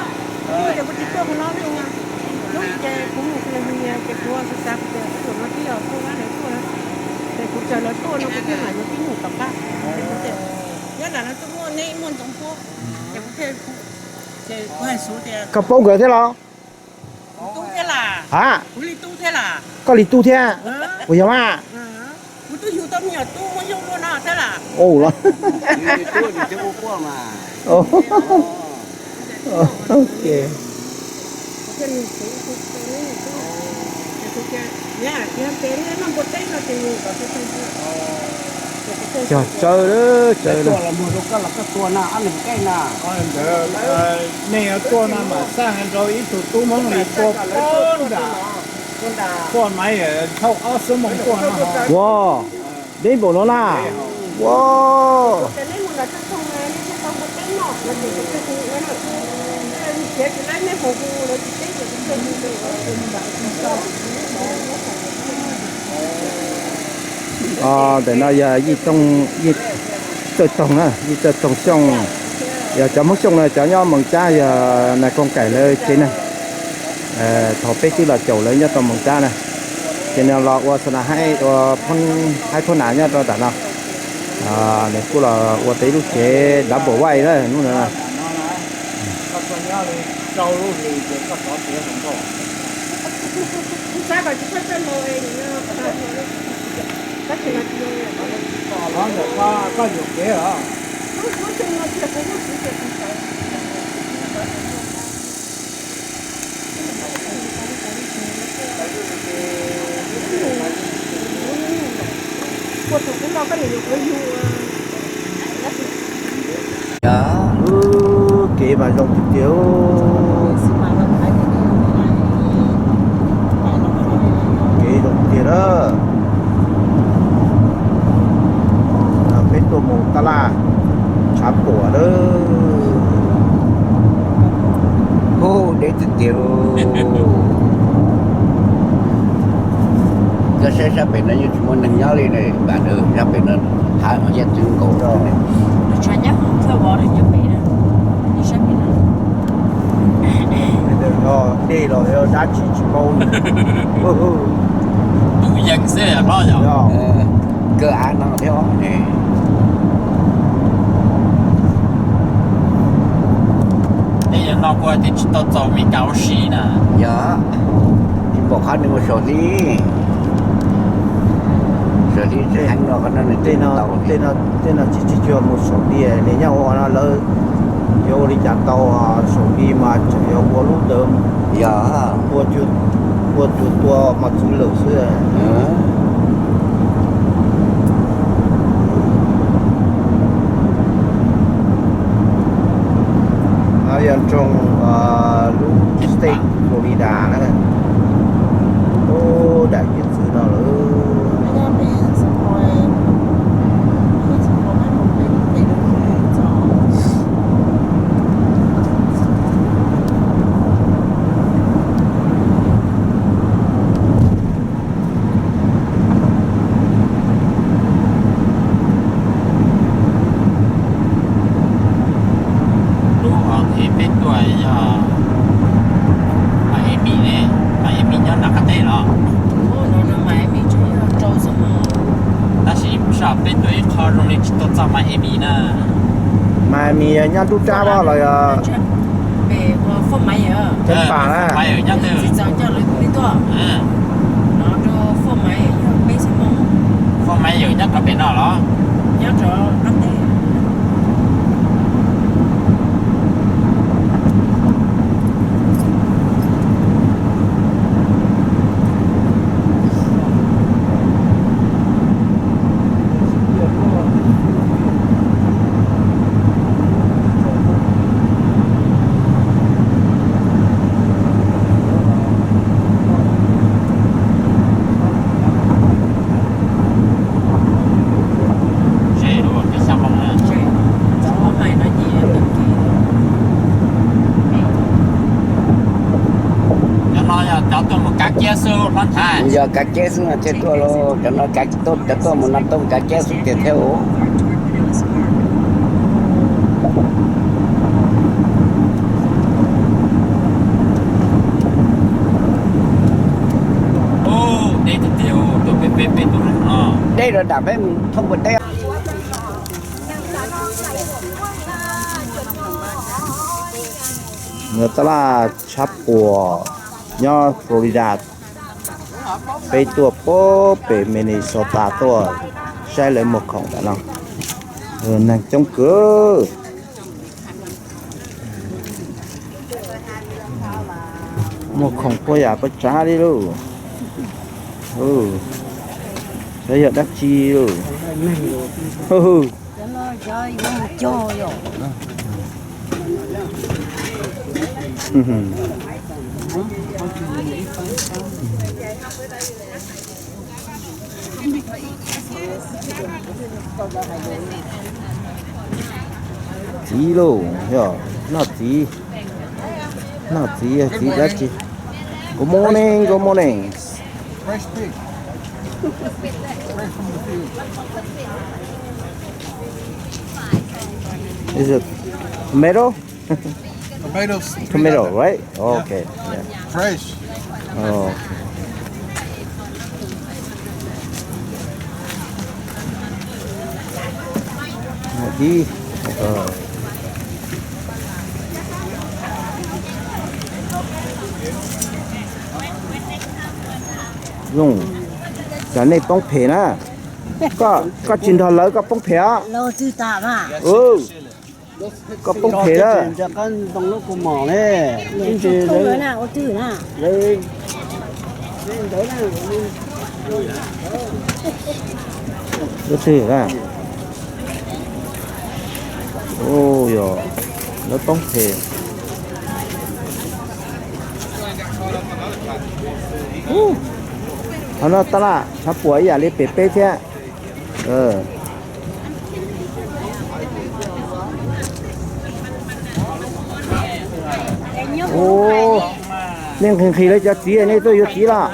tias kuv tsis tuaj qhov no li. Hnub i ces kuv mus xav xav kuv tias tus no twb yog tuaj vaj lawv tuaj, ces kuv tsaws lawv tuaj no kuv thiaj mam yuav tib mus tom qab. Nyob nram no twb muaj neb muaj Ntxoov Huab, ces kuv thiaj, ces kuv hais xov tias koj paub nkawd thiab los? Tub thiab las. Ha? Kuv li tub thiab las. Koj li tub thiab? Puas yog mas? Kuv twb yug tau me nyuam tub muaj yooj luaj no thiab las. Ua los. Cog tsawb, tsawb na. Koj tua na, ob neeg keej na. Nej yuav tuaj no mas xaj nrau ib tug tub Hmoob li tuaj pob nram, tuaj mas thauj ob xuab moos tuaj no. Ua, deb npaum no na. Ua. Ntawm no yog Yij Txawj Toog na, Yij Txawj Toog Xyooj, yog cov Hmoob Xyooj no cov nyob Moos Cab yog Nais Koom Kaim lawv tsev neeg. Thaum peb twb los caum lawv nyob rau Moos Cab na, ces nws los ua xa na haib, ua haib phob nas nyob rau nram no. Nws kuj los ua tau ib lub tsev dav npaum vaj na hnub no. Kuv xav kom tsis txhob txawj hlo es tab sis no tsis zoo. Koj yuam kev os. Ua thaum kuv no koj niam yuav kuv yug. Yog, kev mas zoo tiag tiag. Kev zoo tiag tiag na. Peb tuaj mus tab laj tshav puam lawm. Hu, deb tiag tiag. Koj saib sab pem no yeej tsis muaj neeg nyob li ne, npam ntawd sab pem no hav yaj txwv nkaus. Dej los yog dab tsi tsis paub. Tus yees xwb hlob yog. Kawg av no thiab ne. Tej yog no kuj tias tsis tau txaus Meskas ua si na. Yog, tsis pom qhov nws mus saum hli. Saum hli tsis heev no qhov no nws tej no tsis tsis cuag mus saum hli, nws nyob ua no lawv yuav ua li cas tau, saum hli mas tseem yuav ua lub ntawd. Yog, ua cuag tua mos txwv lawm xwb. No yog nroog lub state Florida na. Ub, daim hiav txwv no lawm. Lub hov es peb tuaj yog Miami ne, Miami nyob nram qab teb los? Tab sis saib peb tuaj ib qho zoo li tsis tau txog Miami na. Miami nyob nruab nrab los yog Tampa na? Fort Myers nyob rov pem no los? Cov no yog cov tuaj mus kav kiab xwb hlob ntxhais. Yog kav kiab xwb no thiaj tuaj lauj, cov no kav, cov tuaj mus no tuaj kav kiab xwb tiag thiab. Deb tiag tiag, tuaj peb peb peb tuaj no. Deb rau nram peb thoob puag teb. Tab laj tshab puas nyob Florida, peb tuaj puag pem Minnesota tuaj saib lawv muag khoom ntawm no. Neeg coob kawg. Muag khoom puas yam puas tsav li lauj. Xyov yog dab tsi lauj. Txiv lauj, yog noj txiv, noj txiv, txiv dab tsi? Good morning, good morning. Fresh pig. Fresh from the field. Is it tomato? Tomatoes. Tomato, right? Oh, yeah. Okay. Yeah. Fresh. Oh. Một tí. Ờ. Zoo, cas nej poob phem na. Koj tsis nrog lawv koj poob phem os. Koj poob phem lawm. Lawv twg na? Yog, lawv poob phem. Qhov no tab laj tshav puam ib yam li pem peb thiab. Nej nqhis nqhis lawv cov txiv, nej tuaj yuav txiv los?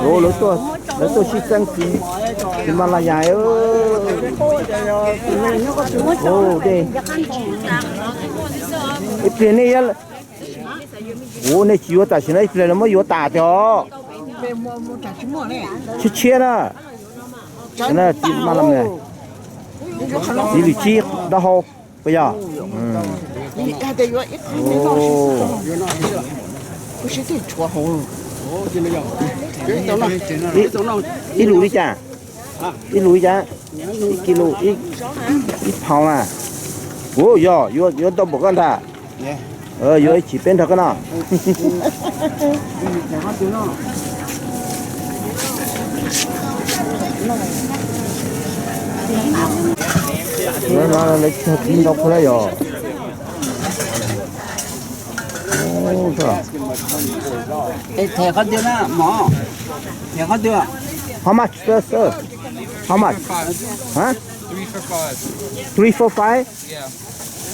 Lawv tuaj sib txeeb txiv Malaya. Ib pliag nej, ua nej tsis yuav tam sim no ib pliag lawv muab yuav tas tiag. Tshiab tshiab na. Txiv Malaya, txiv lwm tsib dab hau puas yog? Ib lus li cas? Ib lus li cas? Ib kis lus, ib phau na. Ua yog yuav tau npaum koj ntag. Yuav ib chim peb nrog koj noj. Lawv txiv ntau kawg li yog. How much, sir, sir? How much? Huh? Three for five?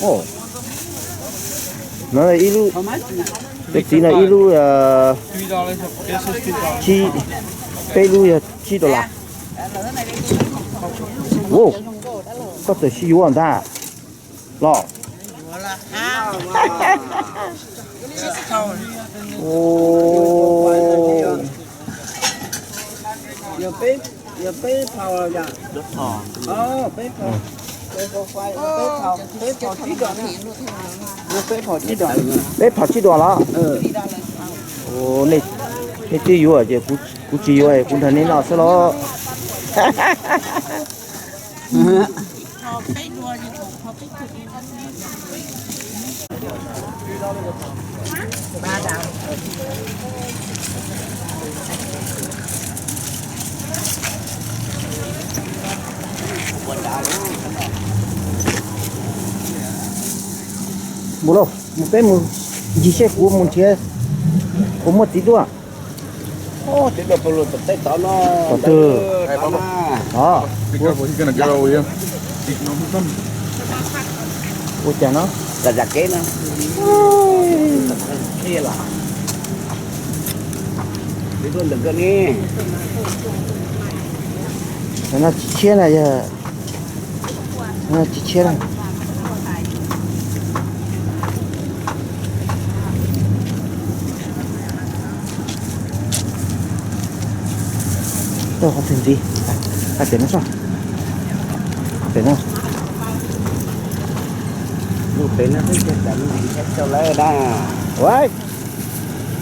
Oh. No, ib lub, cov txiv no ib lub, tsib, peb lub yog tsib dollar. Wow, koj txawm sib yuav ntag los. Peb phau tsib dollar los? Nej twb yuav ces kuv tsis yuav, kuv nrog nej noj xwb los. Mus lauj, mus peb mus ncig seb kuv mus nrhiav, kuv muaj txiv tuaj. Tom twg? Ua cas no? No tsis tshiab na yog, no tsis tshiab na. Tau qhov twg ntxiv, qhov pem no, qhov pem no. Ua,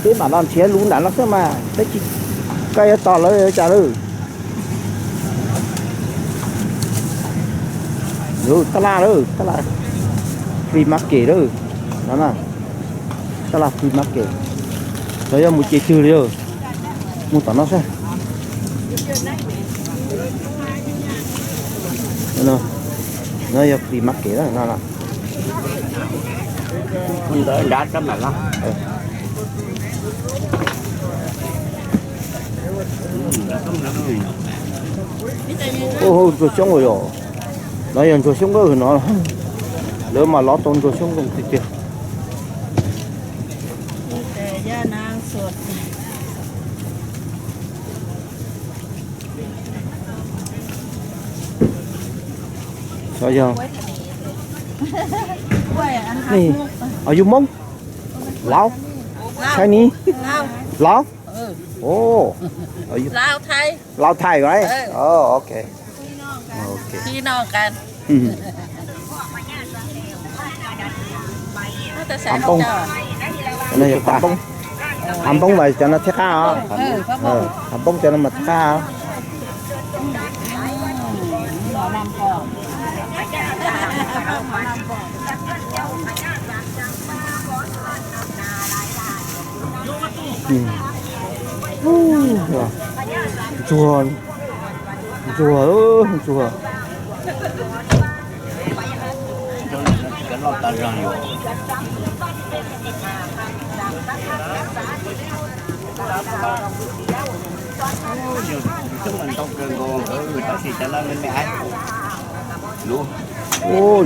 peb mam los nrhiav lub nram no xwb mas peb tsis, koj yuav tos lawv cas lawm. Tab laj lawm, tab laj flea market lawm no na. Tab laj flea market. Lawv yuav mus ces twg li? Mus tom no seb. No yog flea market no. Ntsuag xyoob yog, no yog ntsuag xyoob no, lawv mas lov tau ntsuag xyoob zoo tiag tiag. Xyov yog, are you Hmoob? Laos? Chinese? Laos? Oh, Laos Thai, right? Oh, okay. Pam Poob. No yog Pam Poob. Hav npoob mas cov no thiaj qab os. Hav npoob cov no mas thiaj qab os. Ntsuag, ntsuag, ntsuag.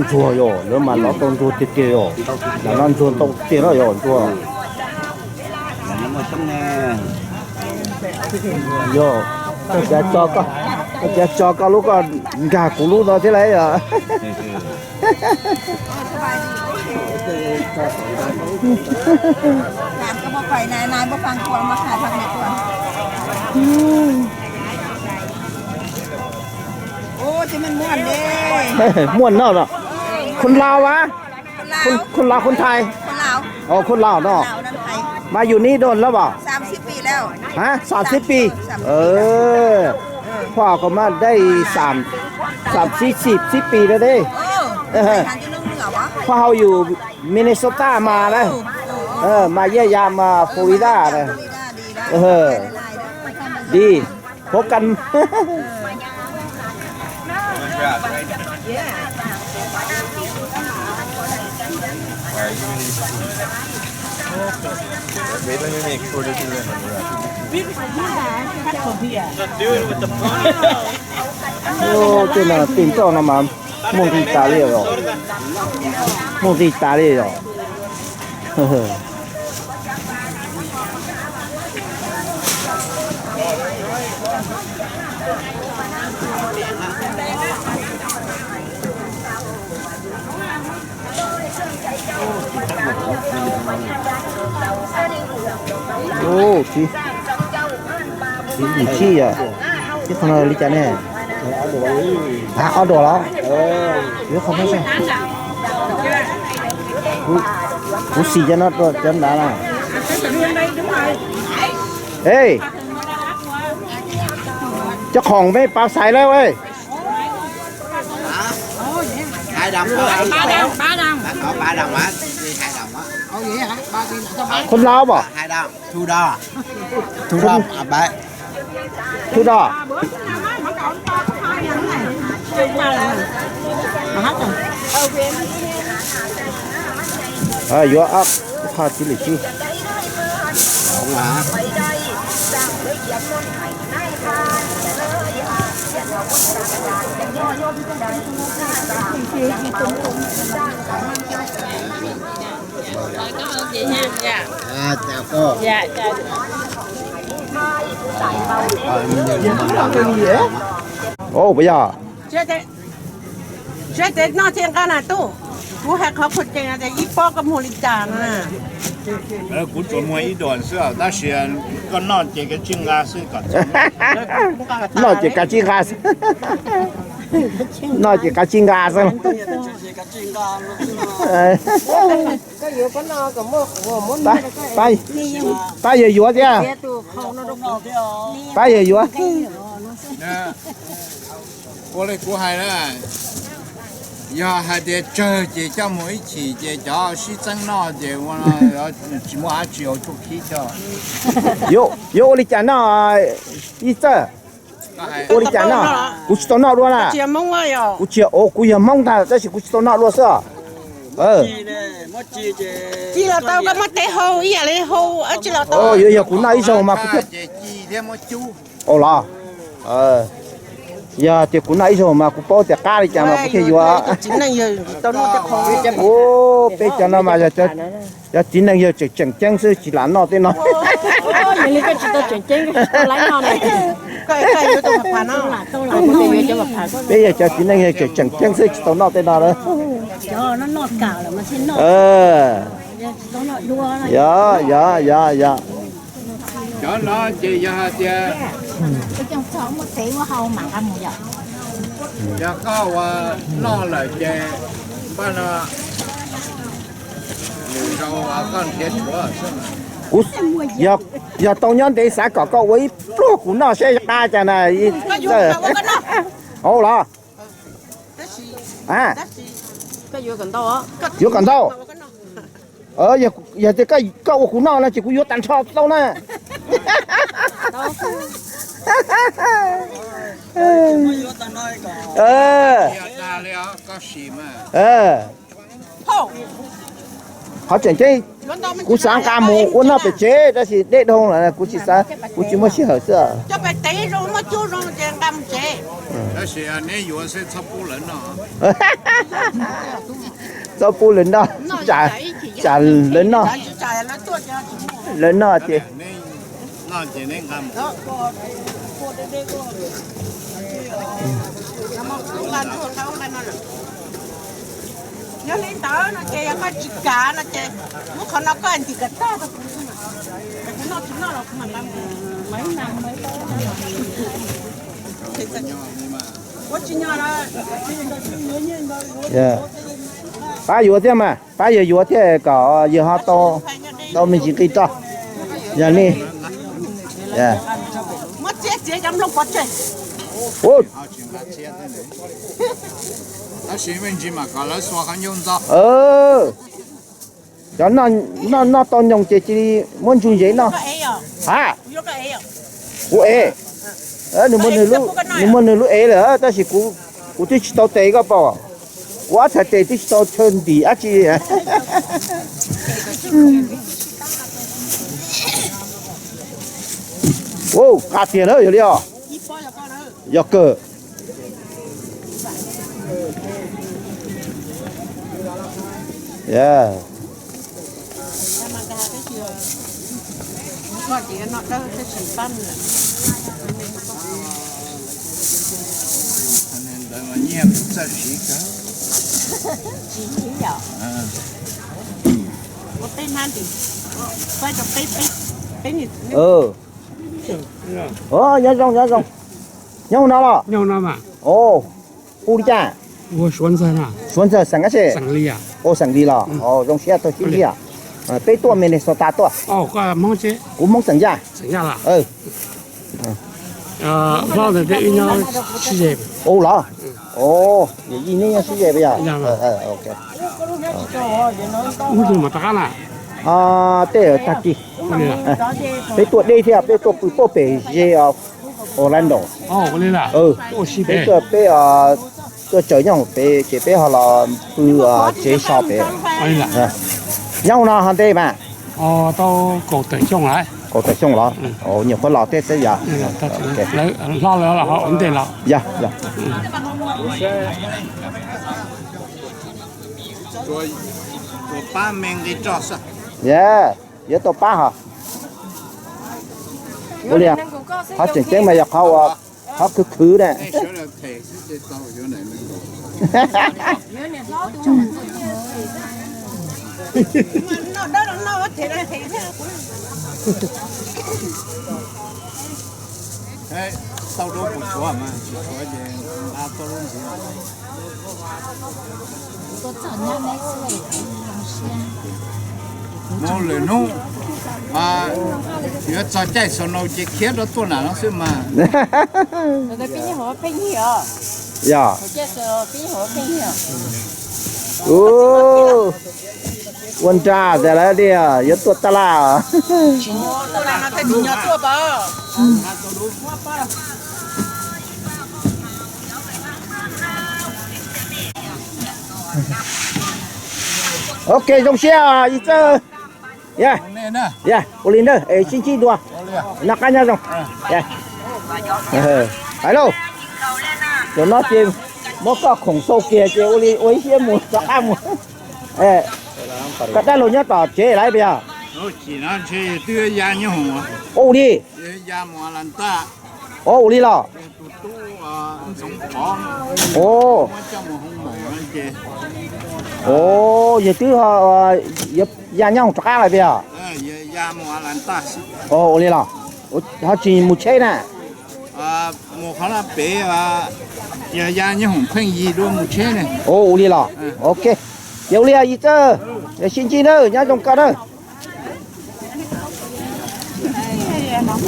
Ntsuag yog, lawv mas lov tau ntsuag tiag tiag yog. Lam no ntsuag ntau tiag no yog ntsuag. Yog, koj cav tso, koj cav tso koj lub, koj nkag kuv lub no thiab lauj yog. Muaj noj no. คนลาววะ? คนลาว คนไทย? อ๋อ คนลาวเนาะ มาอยู่นี่โดนแล้วบ่? ฮะ สามสิบปี พวกเขาก็มาได้สาม สาม สี่สิบ สิบปีแล้วเด้ พวกเขาอยู่มินนิโซตามานะ เออ มาเยี่ยมยามมาฟลอริดานะ เออ ดี พบกัน Tej no tej nroj no mas muaj nqis tas li os, muaj nqis tas li os. Ub, tib, tib yim tsib yom. Tib qho no li cas ne? Ob duas los? Yuav qhov no, kuv xis cov no rau cov nrad na. Ej, cov khoom peb pav xais lawm. Khun laus pom. Thu đo. Yuav ob phav tib lwm tsib. Ua, puas yog? Tsis hais tias noj thiaj nqa na tub, kuv hais qhov qhuas cees tias ib pob koj muag li cas no na. Kuv tsuas muag ib daim xwb tab sis koj noj ces kav tsij nqa xwb kom. Noj ces kav tsij nqa xwb. Noj ces kav tsij nqa xwb. Pab yawg yuav thiab. Pab yawg yuav. Ua li kuv hais na, yog hais tias tsawg ces coj mus ib chim ces cov sib txeeb noj ces ua tsis muaj dab tsi ua tsuj khib coj. Yuav ua li cas noj ib txawj? Ua li cas noj? Kuv tsis tau noj dua na. Kuv tsis, kuv yog Hmoob ntag tab sis kuv tsis tau noj dua xwb. Ci los tau, koj muab tev hau ib yam li hau, tsis los tau. Yog, yog kuv noj ib zaug mas kuv thiaj, au los. Yog tias kuv noj ib zaug mas kuv paub tias qab li cas mas kuv thiaj yuav. Ua, peb cov no mas yog cov txiv neej yawg tseem tseem ceeb xwb tsis lam noj tej no. Peb yog cov txiv neej yawg tseem tseem ceeb xwb tsis tau noj tej no lawm. Yog, yog, yog, yog. Cov no ces yog hais tias yog koj ua noj lawm ces npaj no nws zoo koj nrhiav tshuav xwb mas. Kuv yog, yog tau nyob ntev xav kom koj ua ib pluag kuv noj seb qab cas na. Hauv los? Yuav kom ntau. Yog tias koj ua kuv noj no ces kuv yuav tag nrho tau na. Qhov tseem ceeb, kuv xav nqa mus ua noj pem tsev tab sis deb dhau lawm, kuv tsis xav, kuv tsis muaj sij hawm xwb. Txhob pub lawv noj, tsam lawv noj, lawv noj ces Yog li ntawd no ces yog koj tsis kam no ces muab qhov no koj ntim kom tag rau kuv, kuv noj tsis noj los kuv mam nqa mus. Ua tsis nyo lawm. Pab yuav thiab mas, pab yawg yuav thiab kom yawg ho tau, tau me ntsis nqi rau. Yog li, muab txiav txiav cov nplooj pov tseg. Tab sis me ntsis mam kom lawv xua qhov ncauj ntxo. Cov noj, noj tau nyoos ces cia li muab ntsuj ntsev noj. Ha, kuv ev. Nws muaj nws lub ev lawm tab sis kuv, kuv twb tsis tau tes koj paub. Kuv ob txhais tes twb tsis tau chaw ntim dab tsi. Ua, qab tiag na, yog li os. Yog kawg. Ntawd mas nyiaj kuv txawj siv kawg. Nyob zoo, nyob zoo. Nyob hauv no los? Hu li cas? Suav Ntxawg xeem dab tsi? Hu xeem Lis los? Zoo siab tau sib ntsib. Peb tuaj Minnesota tuaj. Kuv Hmoob xeem Yaj. Hu los? Yij neb nyob sib ze puas yog? Tej tag kis peb tuaj deb thiab, peb tuaj pw pob pem ze Orlando. Peb tuaj, peb tuaj tsaws nyob pem ces peb ho los pw tsev so pem. Nyob no ho ntev mas? Kaum tawm xyoo los? Nyuam qhuav los thiab xwb yog? Yog, yog. Yuav tau pab hos. Ua li, qhov tseem ceeb mas yog qhov, qhov khwv khwv na. Mus lwm hnub yuav txog caij snow ces khiav rov tuaj nram no xwb mas. Yog. Ua nra tas lawm tiag, yuav tuaj taj laj. Ok, zoo siab yij txawj. Ua li ntawd es sib ntsib dua, noj qab nyob zoo. Hais lauj, zaum no ces muab koj khoom xau kiag ces ua li ua ib siab mus rov qab mus. Koj dab laug nyob tom tsev lawm puas yog? Ua li, ua li los? Yog twb ya nyob rov qab lawm puas yog? Ua li los? Ho tsis mus tsheb na? Ua li los? Ok, ces ua li yij txawj, sib ntsib nawb, nyob zoo koj nawb. เสี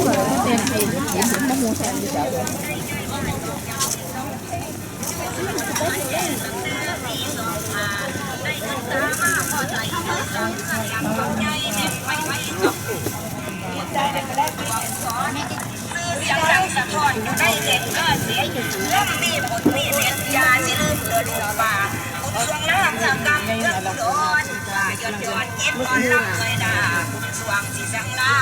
ยงดังสะท้อนอยู่ในเส้นเลือดเสียอยู่เรื่องมีผลมีเม็ดยาสิลืมเกิดลูกป่าบุญสวงน้ำทางกำเมืองอุดรป่ายอดยอดเก็บอ่อนลำเลยนะบุญสวงสีสังลา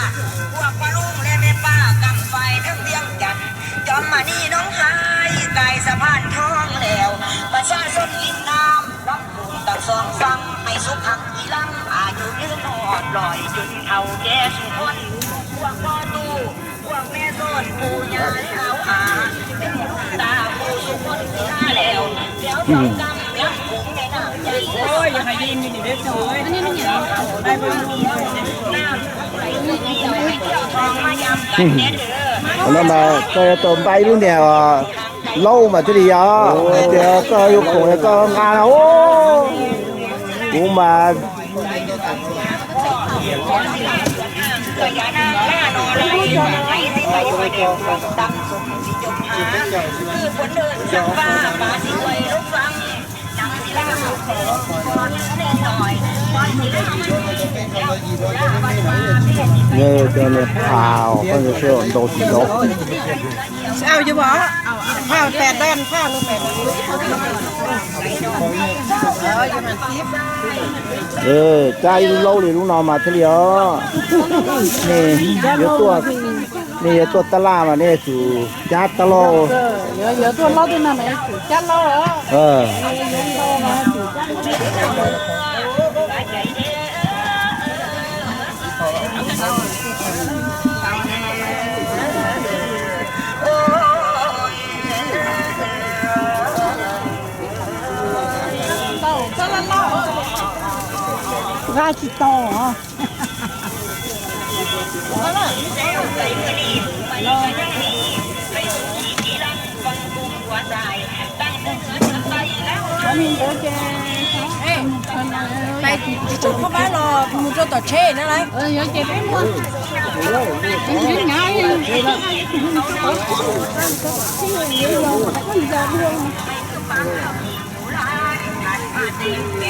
พวกพ่อลุงและแม่ป้ากำไฟทั้งเวียงจันทน์จอมมณีน้องฮายกายสะพานทองแล้วประชาชนริมน้ำลำโขงตั้งสองฝั่งให้สุขขังอีลำอายุยืนหอดลอยจนเฒ่าแก่สุคนพวกพ่อตู้ Hnub no mas koj yuav tau npaj ib lub niag laub mas thiaj li yog hais tias koj yuav khoom koj nqa no. Kuv mas Nws cov niag phau koj nws sib ntaus tsis ntaus. Cab ib lub laub li lub no mas thiaj li os. Nej yuav tuaj, nej yuav tuaj tab laj mas nej yuav tsum cab tab lauj. Nqa tsis tau. Pais tsis tau khaub vab los mus rau tom tsheb na lawm.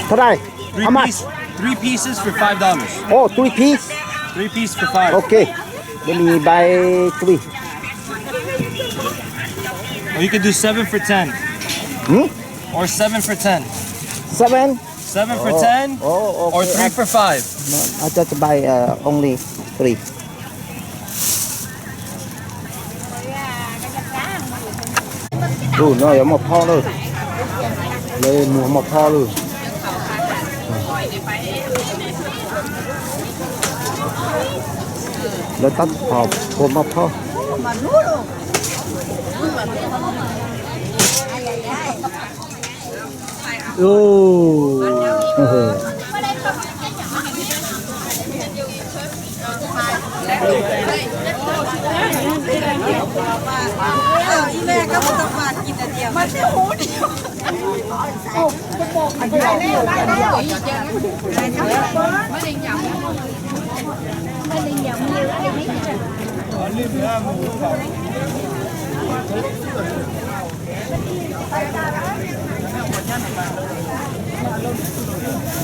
Thov dai. How much? Three pieces for five dollars. Oh, three piece? Three piece for five. Okay. Let me buy three. Or you can do seven for ten. Hmm? Or seven for ten. Seven? Seven for ten. Oh, okay. Or three for five. No, I just buy uh, only three. Tus no yuav muaj phob lawm. Lawv mus muaj phob lawm. Lawv tab tom ua muaj phob.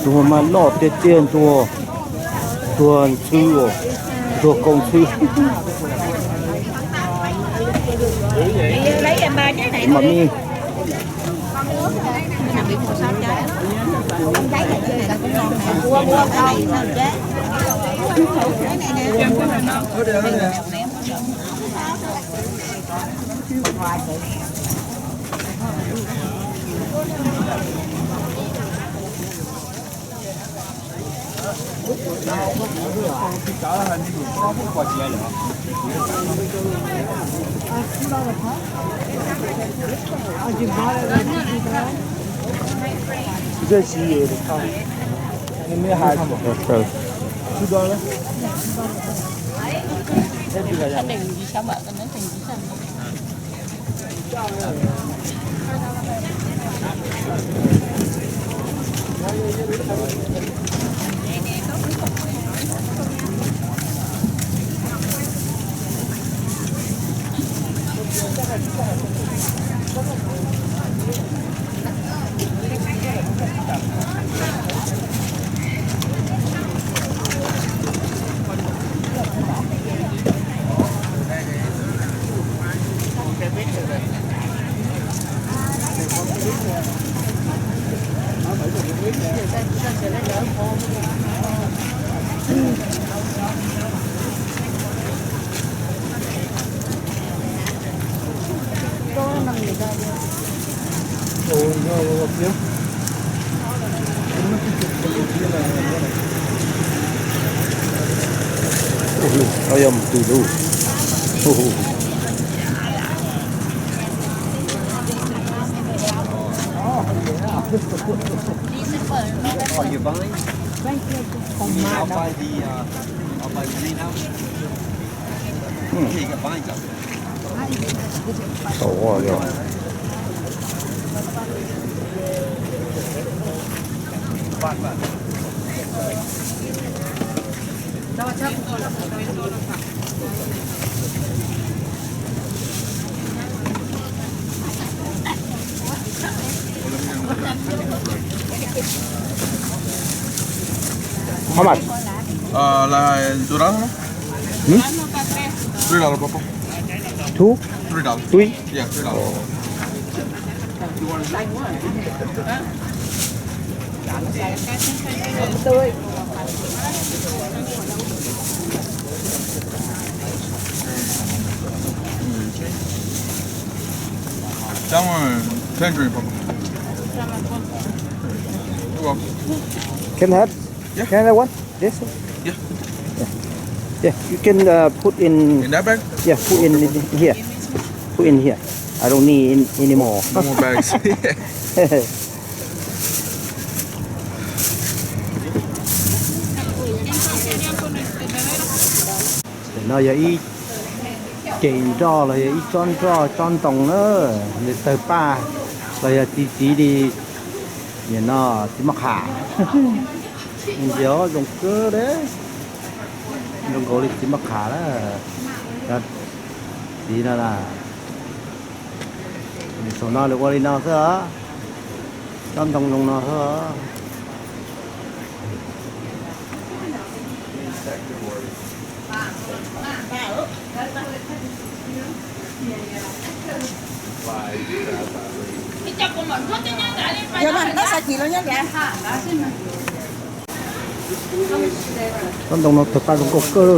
Tus mas loj tiag tiag, ntsuag, ntsuag ntxhw, ntsuag kaus ntxhw. Mas mi Ua, yog mus twg lub? Are you buying? I'll buy the, uh, I'll buy the greenhouse. Hmm. Here, you got vines up there. Tau ua li. How much? Uh, like, two dollars, no? Hmm? Three dollars, papa. Two? Three dollars. Three? Yeah, three dollars. Oh. That one, tangerine, papa. You're welcome. Can I have? Yeah. Can I have one? This one? Yeah. Yeah. Yeah, you can, uh, put in. In that bag? Yeah, put in here. Put in here. I don't need in, anymore. No more bags. No yog ib cev nroj los yog ib tsob nroj, tsob ntoo na, nws tawg paj los yog txiv txiv li. Nim no txiv maj qham, ntsia zoo kawg li, zoo nkaus li txiv maj qham na. Cov txiv no na, saum no lawv ua li no xwb os, tsob ntoo zoo no xwb os. Yog mas, noj xav kis los nyob nrad. Tsob ntoo no tawg paj zoo nkauj kawg li.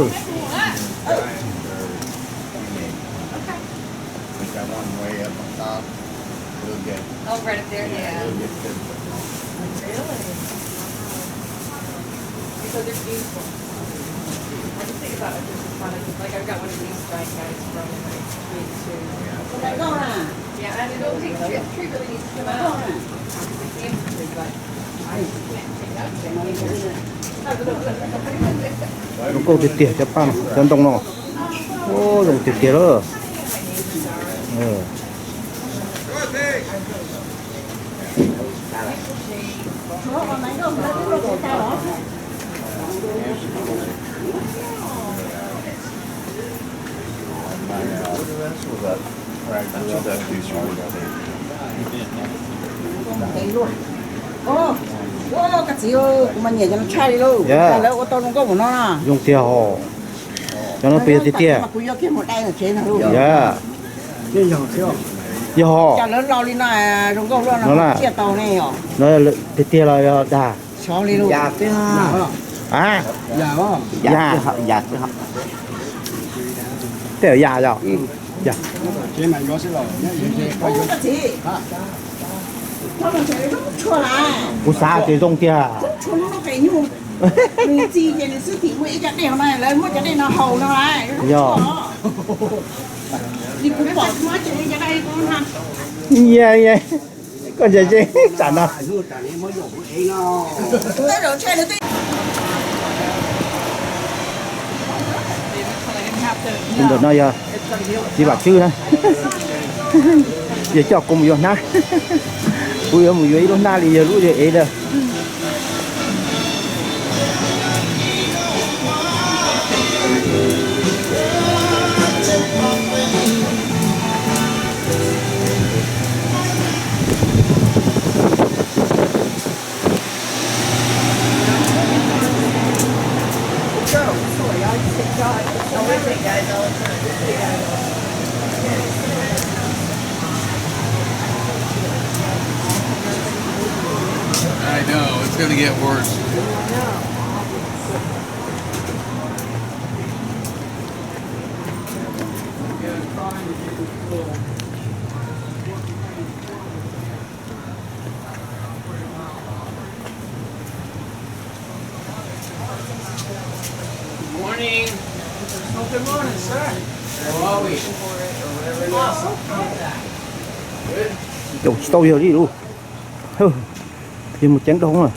Zoo nkauj tiag tiag cov paj no, cov ntoo no. Ua, zoo tiag tiag lawm. Koj txiv, kuv mas nyiam cov no tshaj li lauj. Lawv ua tau zoo nkauj mus no. Zoo tiag hos. Cov no pes yog tiag tiag. Kuv yuav kiag mus dai tsev no lauj. Yog hos. Cov lawv los li no zoo nkauj luaj no, tsiaj tau ne os. No tiag tiag los yog dag? Xyov li lauj. Yam, yam, tej yam yog. Kuv xav ces zoo tiag. Yog. Koj ntsia tsam no. Ntawm no yog txiv Vam Tswb na. Yog coj kuv mus yuav hnab. Kuv yuav mus yuav ib lub hnab li yog lub yog ev lawm. I know, it's gonna get worse. Morning. Oh, good morning, sir. How are we? Awesome. Good. Caum tsis tau yog li lub. Yog mus ceev dhau na.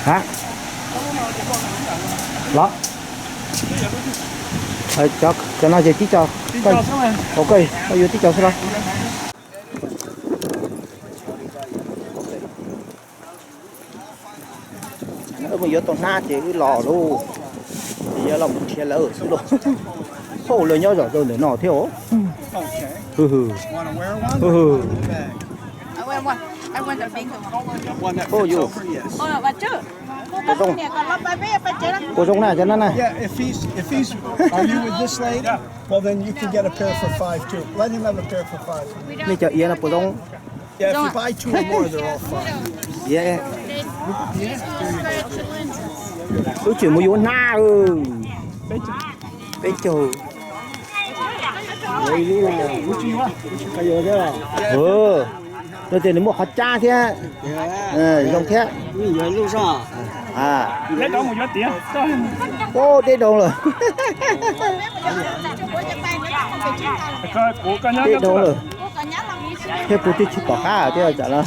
Hả? Lo. Cov no ces tib co. Ok, koj yuav tib co xwb los. Wb mus yuav tau hnab ces wb los lauj. Ces yuav los mus nrhiav lawv xwb lauj. Hauj lwm nyob zom zaws ntawm no thiab os. Hwj hwm. Hwj hwm. Hauj yus. Puas zoo? Puas zoo na cov no na? Yeah, if he's, if he's, are you with this lady? Well, then you can get a pair for five too. Let him have a pair for five. Nej cov iav no puas zoo? Yeah, if you buy two or more, they're all fine. Yeah. Wb tseem mus yuav hnab. Peb caug. Yuav ib lub, wb tsis yuav, koj yuav thiab los? Rau tias nws muaj qhov cab thiab. Zoo thiab. Ub, deb doog lawm. Deb doog lawm. Thiab kuv twb tsis pom qab thiab tsam no.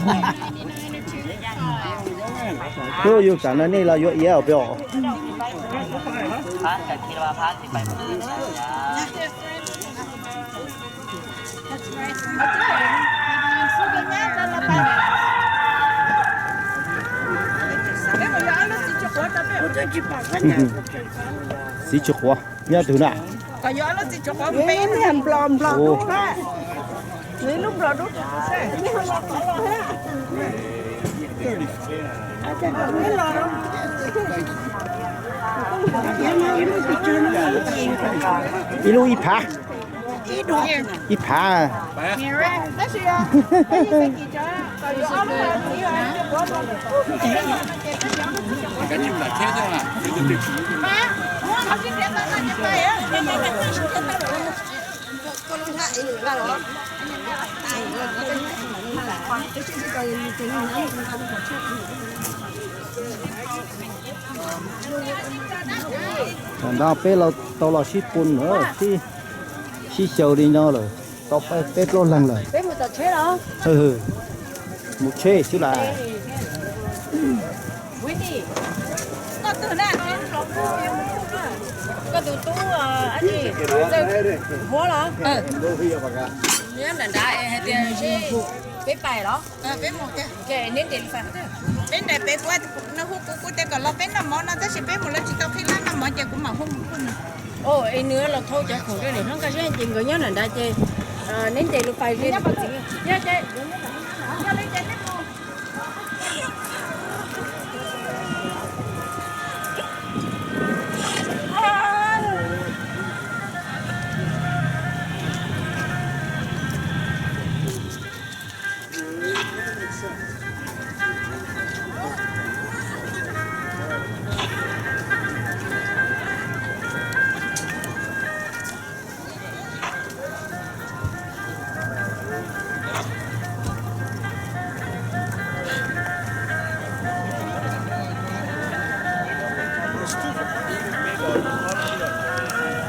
Yus tsam no nej los yuav iav peb os. Txiv tsis quav nyob twg na? Ib lub ib phav. Ib phav. Tam sim no peb tau los sib pun lawm, sib xyaw li no lawm, tau peb plaub leeg lawm. Mus tsheb xwb las. Koj tus tub Huab los? Nyob nram nrad hais tias peb pais los? Peb nres peb, nws hu kuv, kuv tias kom los peb noj mov no tab sis peb mus lawv tsis tau qhib lab noj mov ces kuv mam hu mus kuj. Es nws los thau cov khoom rau niam hlob Nkaj Zeb ces nkawd nyob nram nrad ces neb nres los pais li.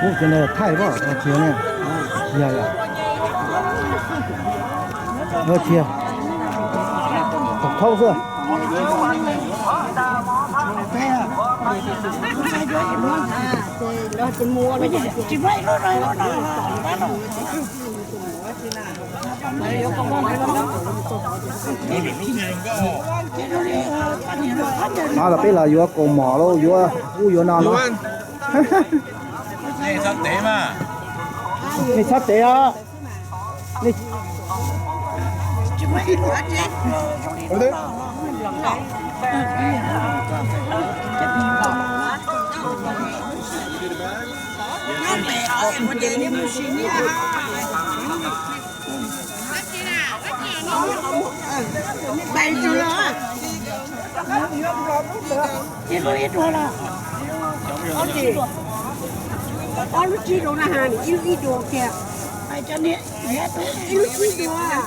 Ub, cov no thaij pom tsis ne? Yog yog. Tsis yog, thaub xwb. No los peb los yuav kaus mom los yuav ub yuav no no. Nej txhob tev os. Ob lub tsib rau na ha, ib lub ib rau kiag. Ib lub tsib rau.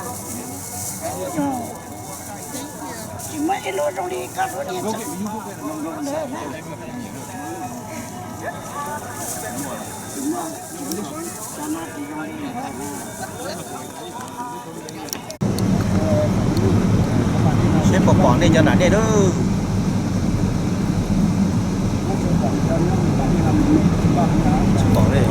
Tsis muaj ib lub zoo li koj lub niag. Seb puas pom nej cov nam dej lawm. Tsis pom li.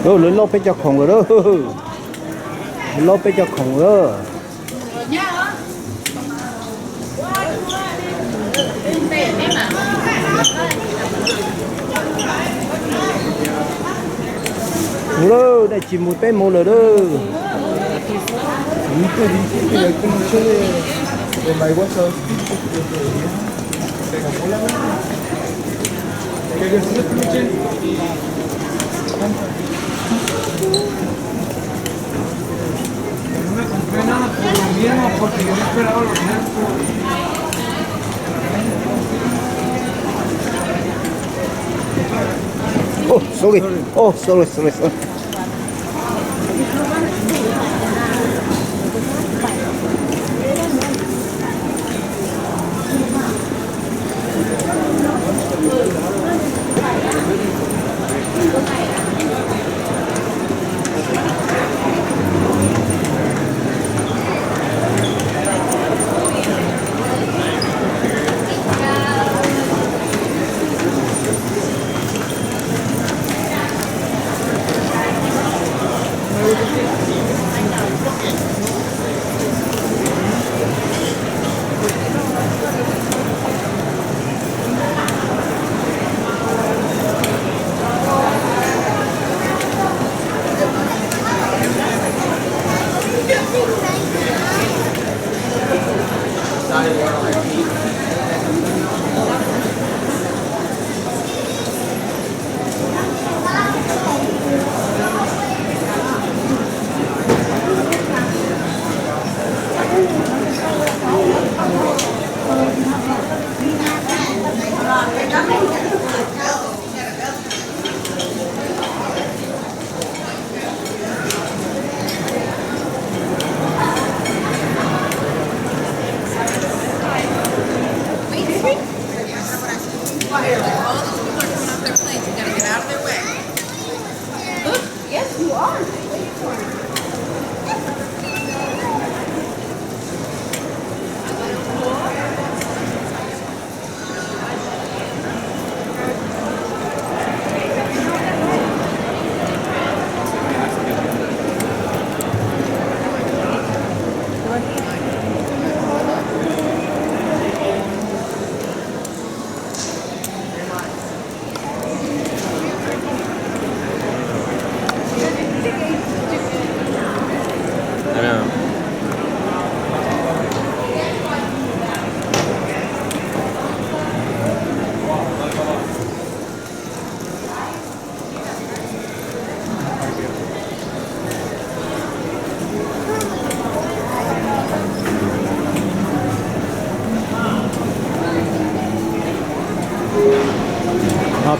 Lawv loj peb cov khoom lawm, lawv loj peb cov khoom lawm. Mus lawm, dej tsis mus peb mus lawm lawm. Oh, sorry. Oh, sorry, sorry, sorry.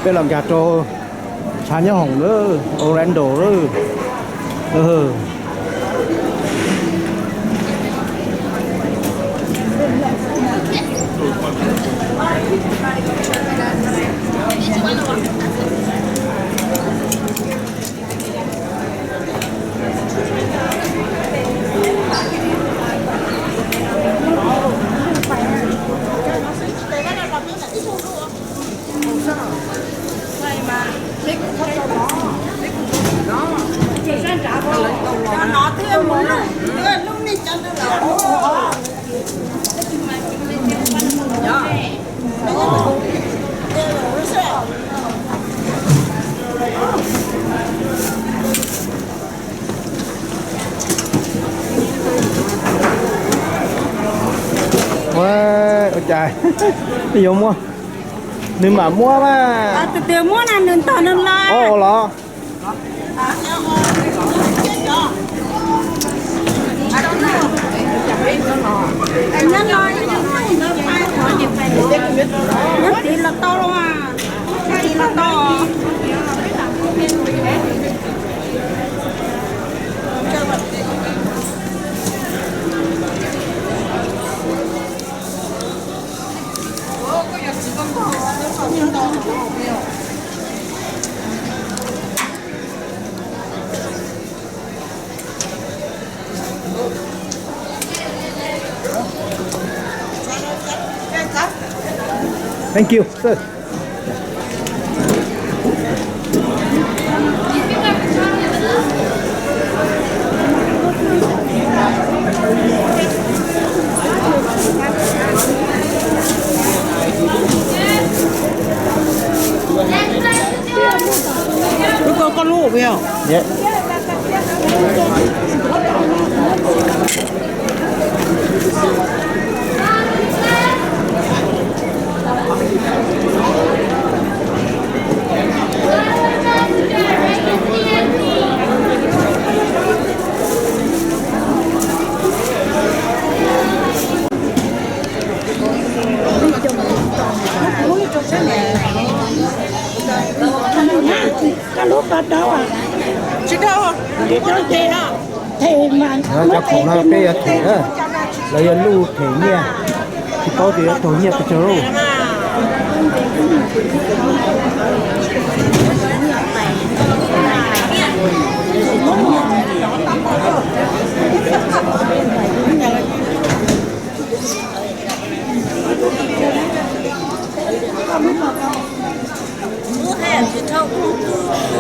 Peb los nkag rau tshav nyob hoom lawm, Orlando lawm. Ua cas yuav muab, nws mam muab mas. Tus twg muab na nws ntog nws los. Los. Nyob no, nyob tid los tau los, tid los tau. Thank you, sir. Koj lub, koj lub. Koj lub ko rau, tsis rau, tsis rau ces. Cov khoom no peb yuav them na, lawv yog luj them nyiaj, tsis paub tias yuav raug nyiaj pes tsawg lauj. Wb hais tsis tau, wb tuaj,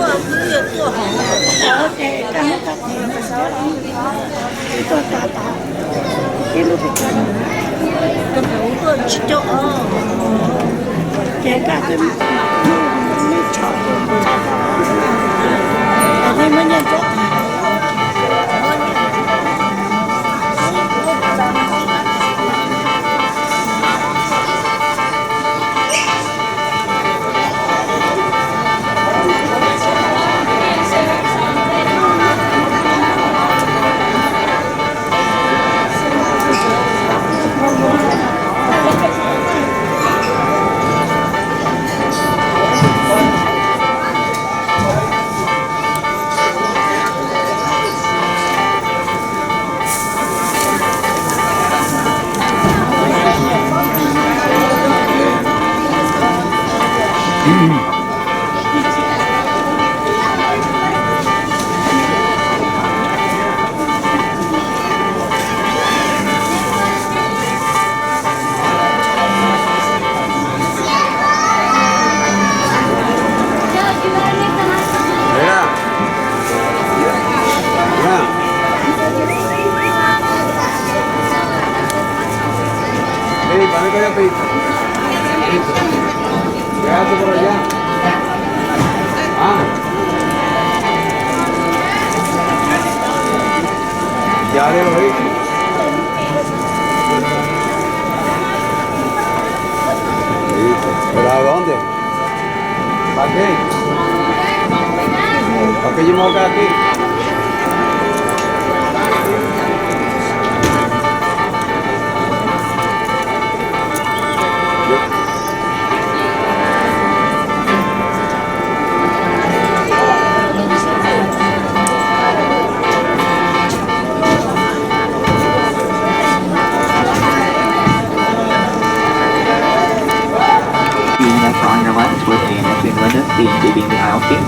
wb yuav tuaj hauv. Tuaj tsis tau os. ¿Para dónde? ¿Para qué? ¿Para qué yo me voy a quedar aquí? Units on your left with a missing window, seen leaving the aisle seat.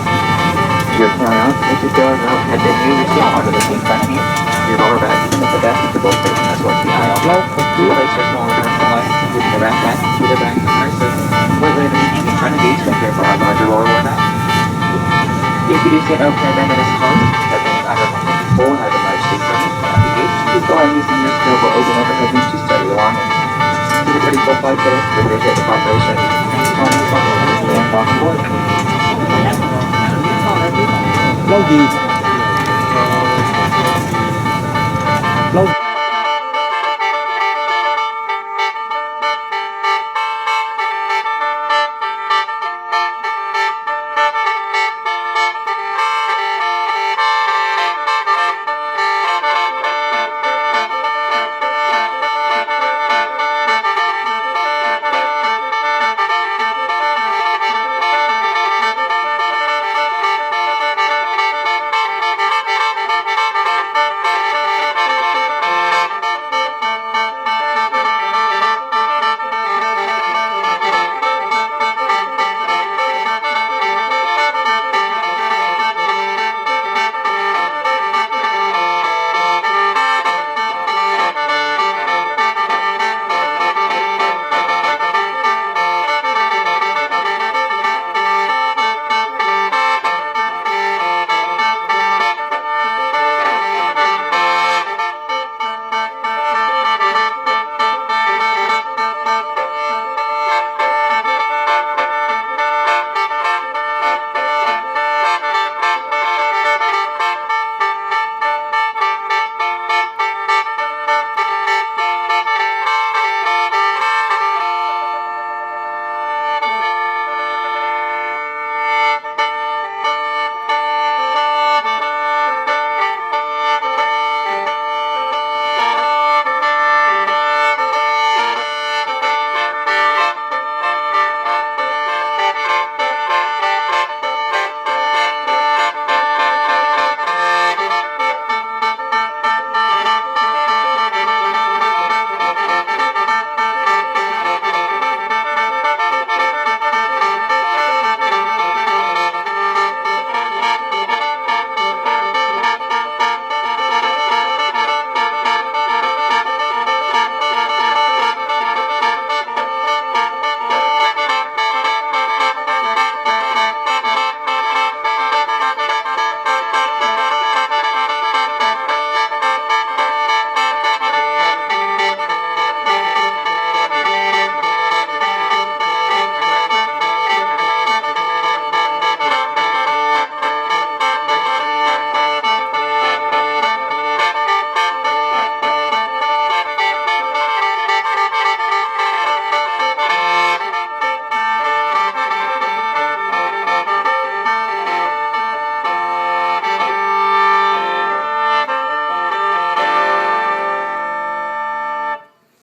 Your carry-on, if you feel as though had been used, is still under the seat in front of you. Your lower back is in the back of the both seats as towards the aisle. Please place your smaller personal items, including the backpack, to the back of the car seat. With the seat in front of you, stand clear for a larger lower lower back. If you do see an open or abandoned car, that means either a full has a large seat from it, cannot be used. Please go ahead and Plaub Yis, Plaub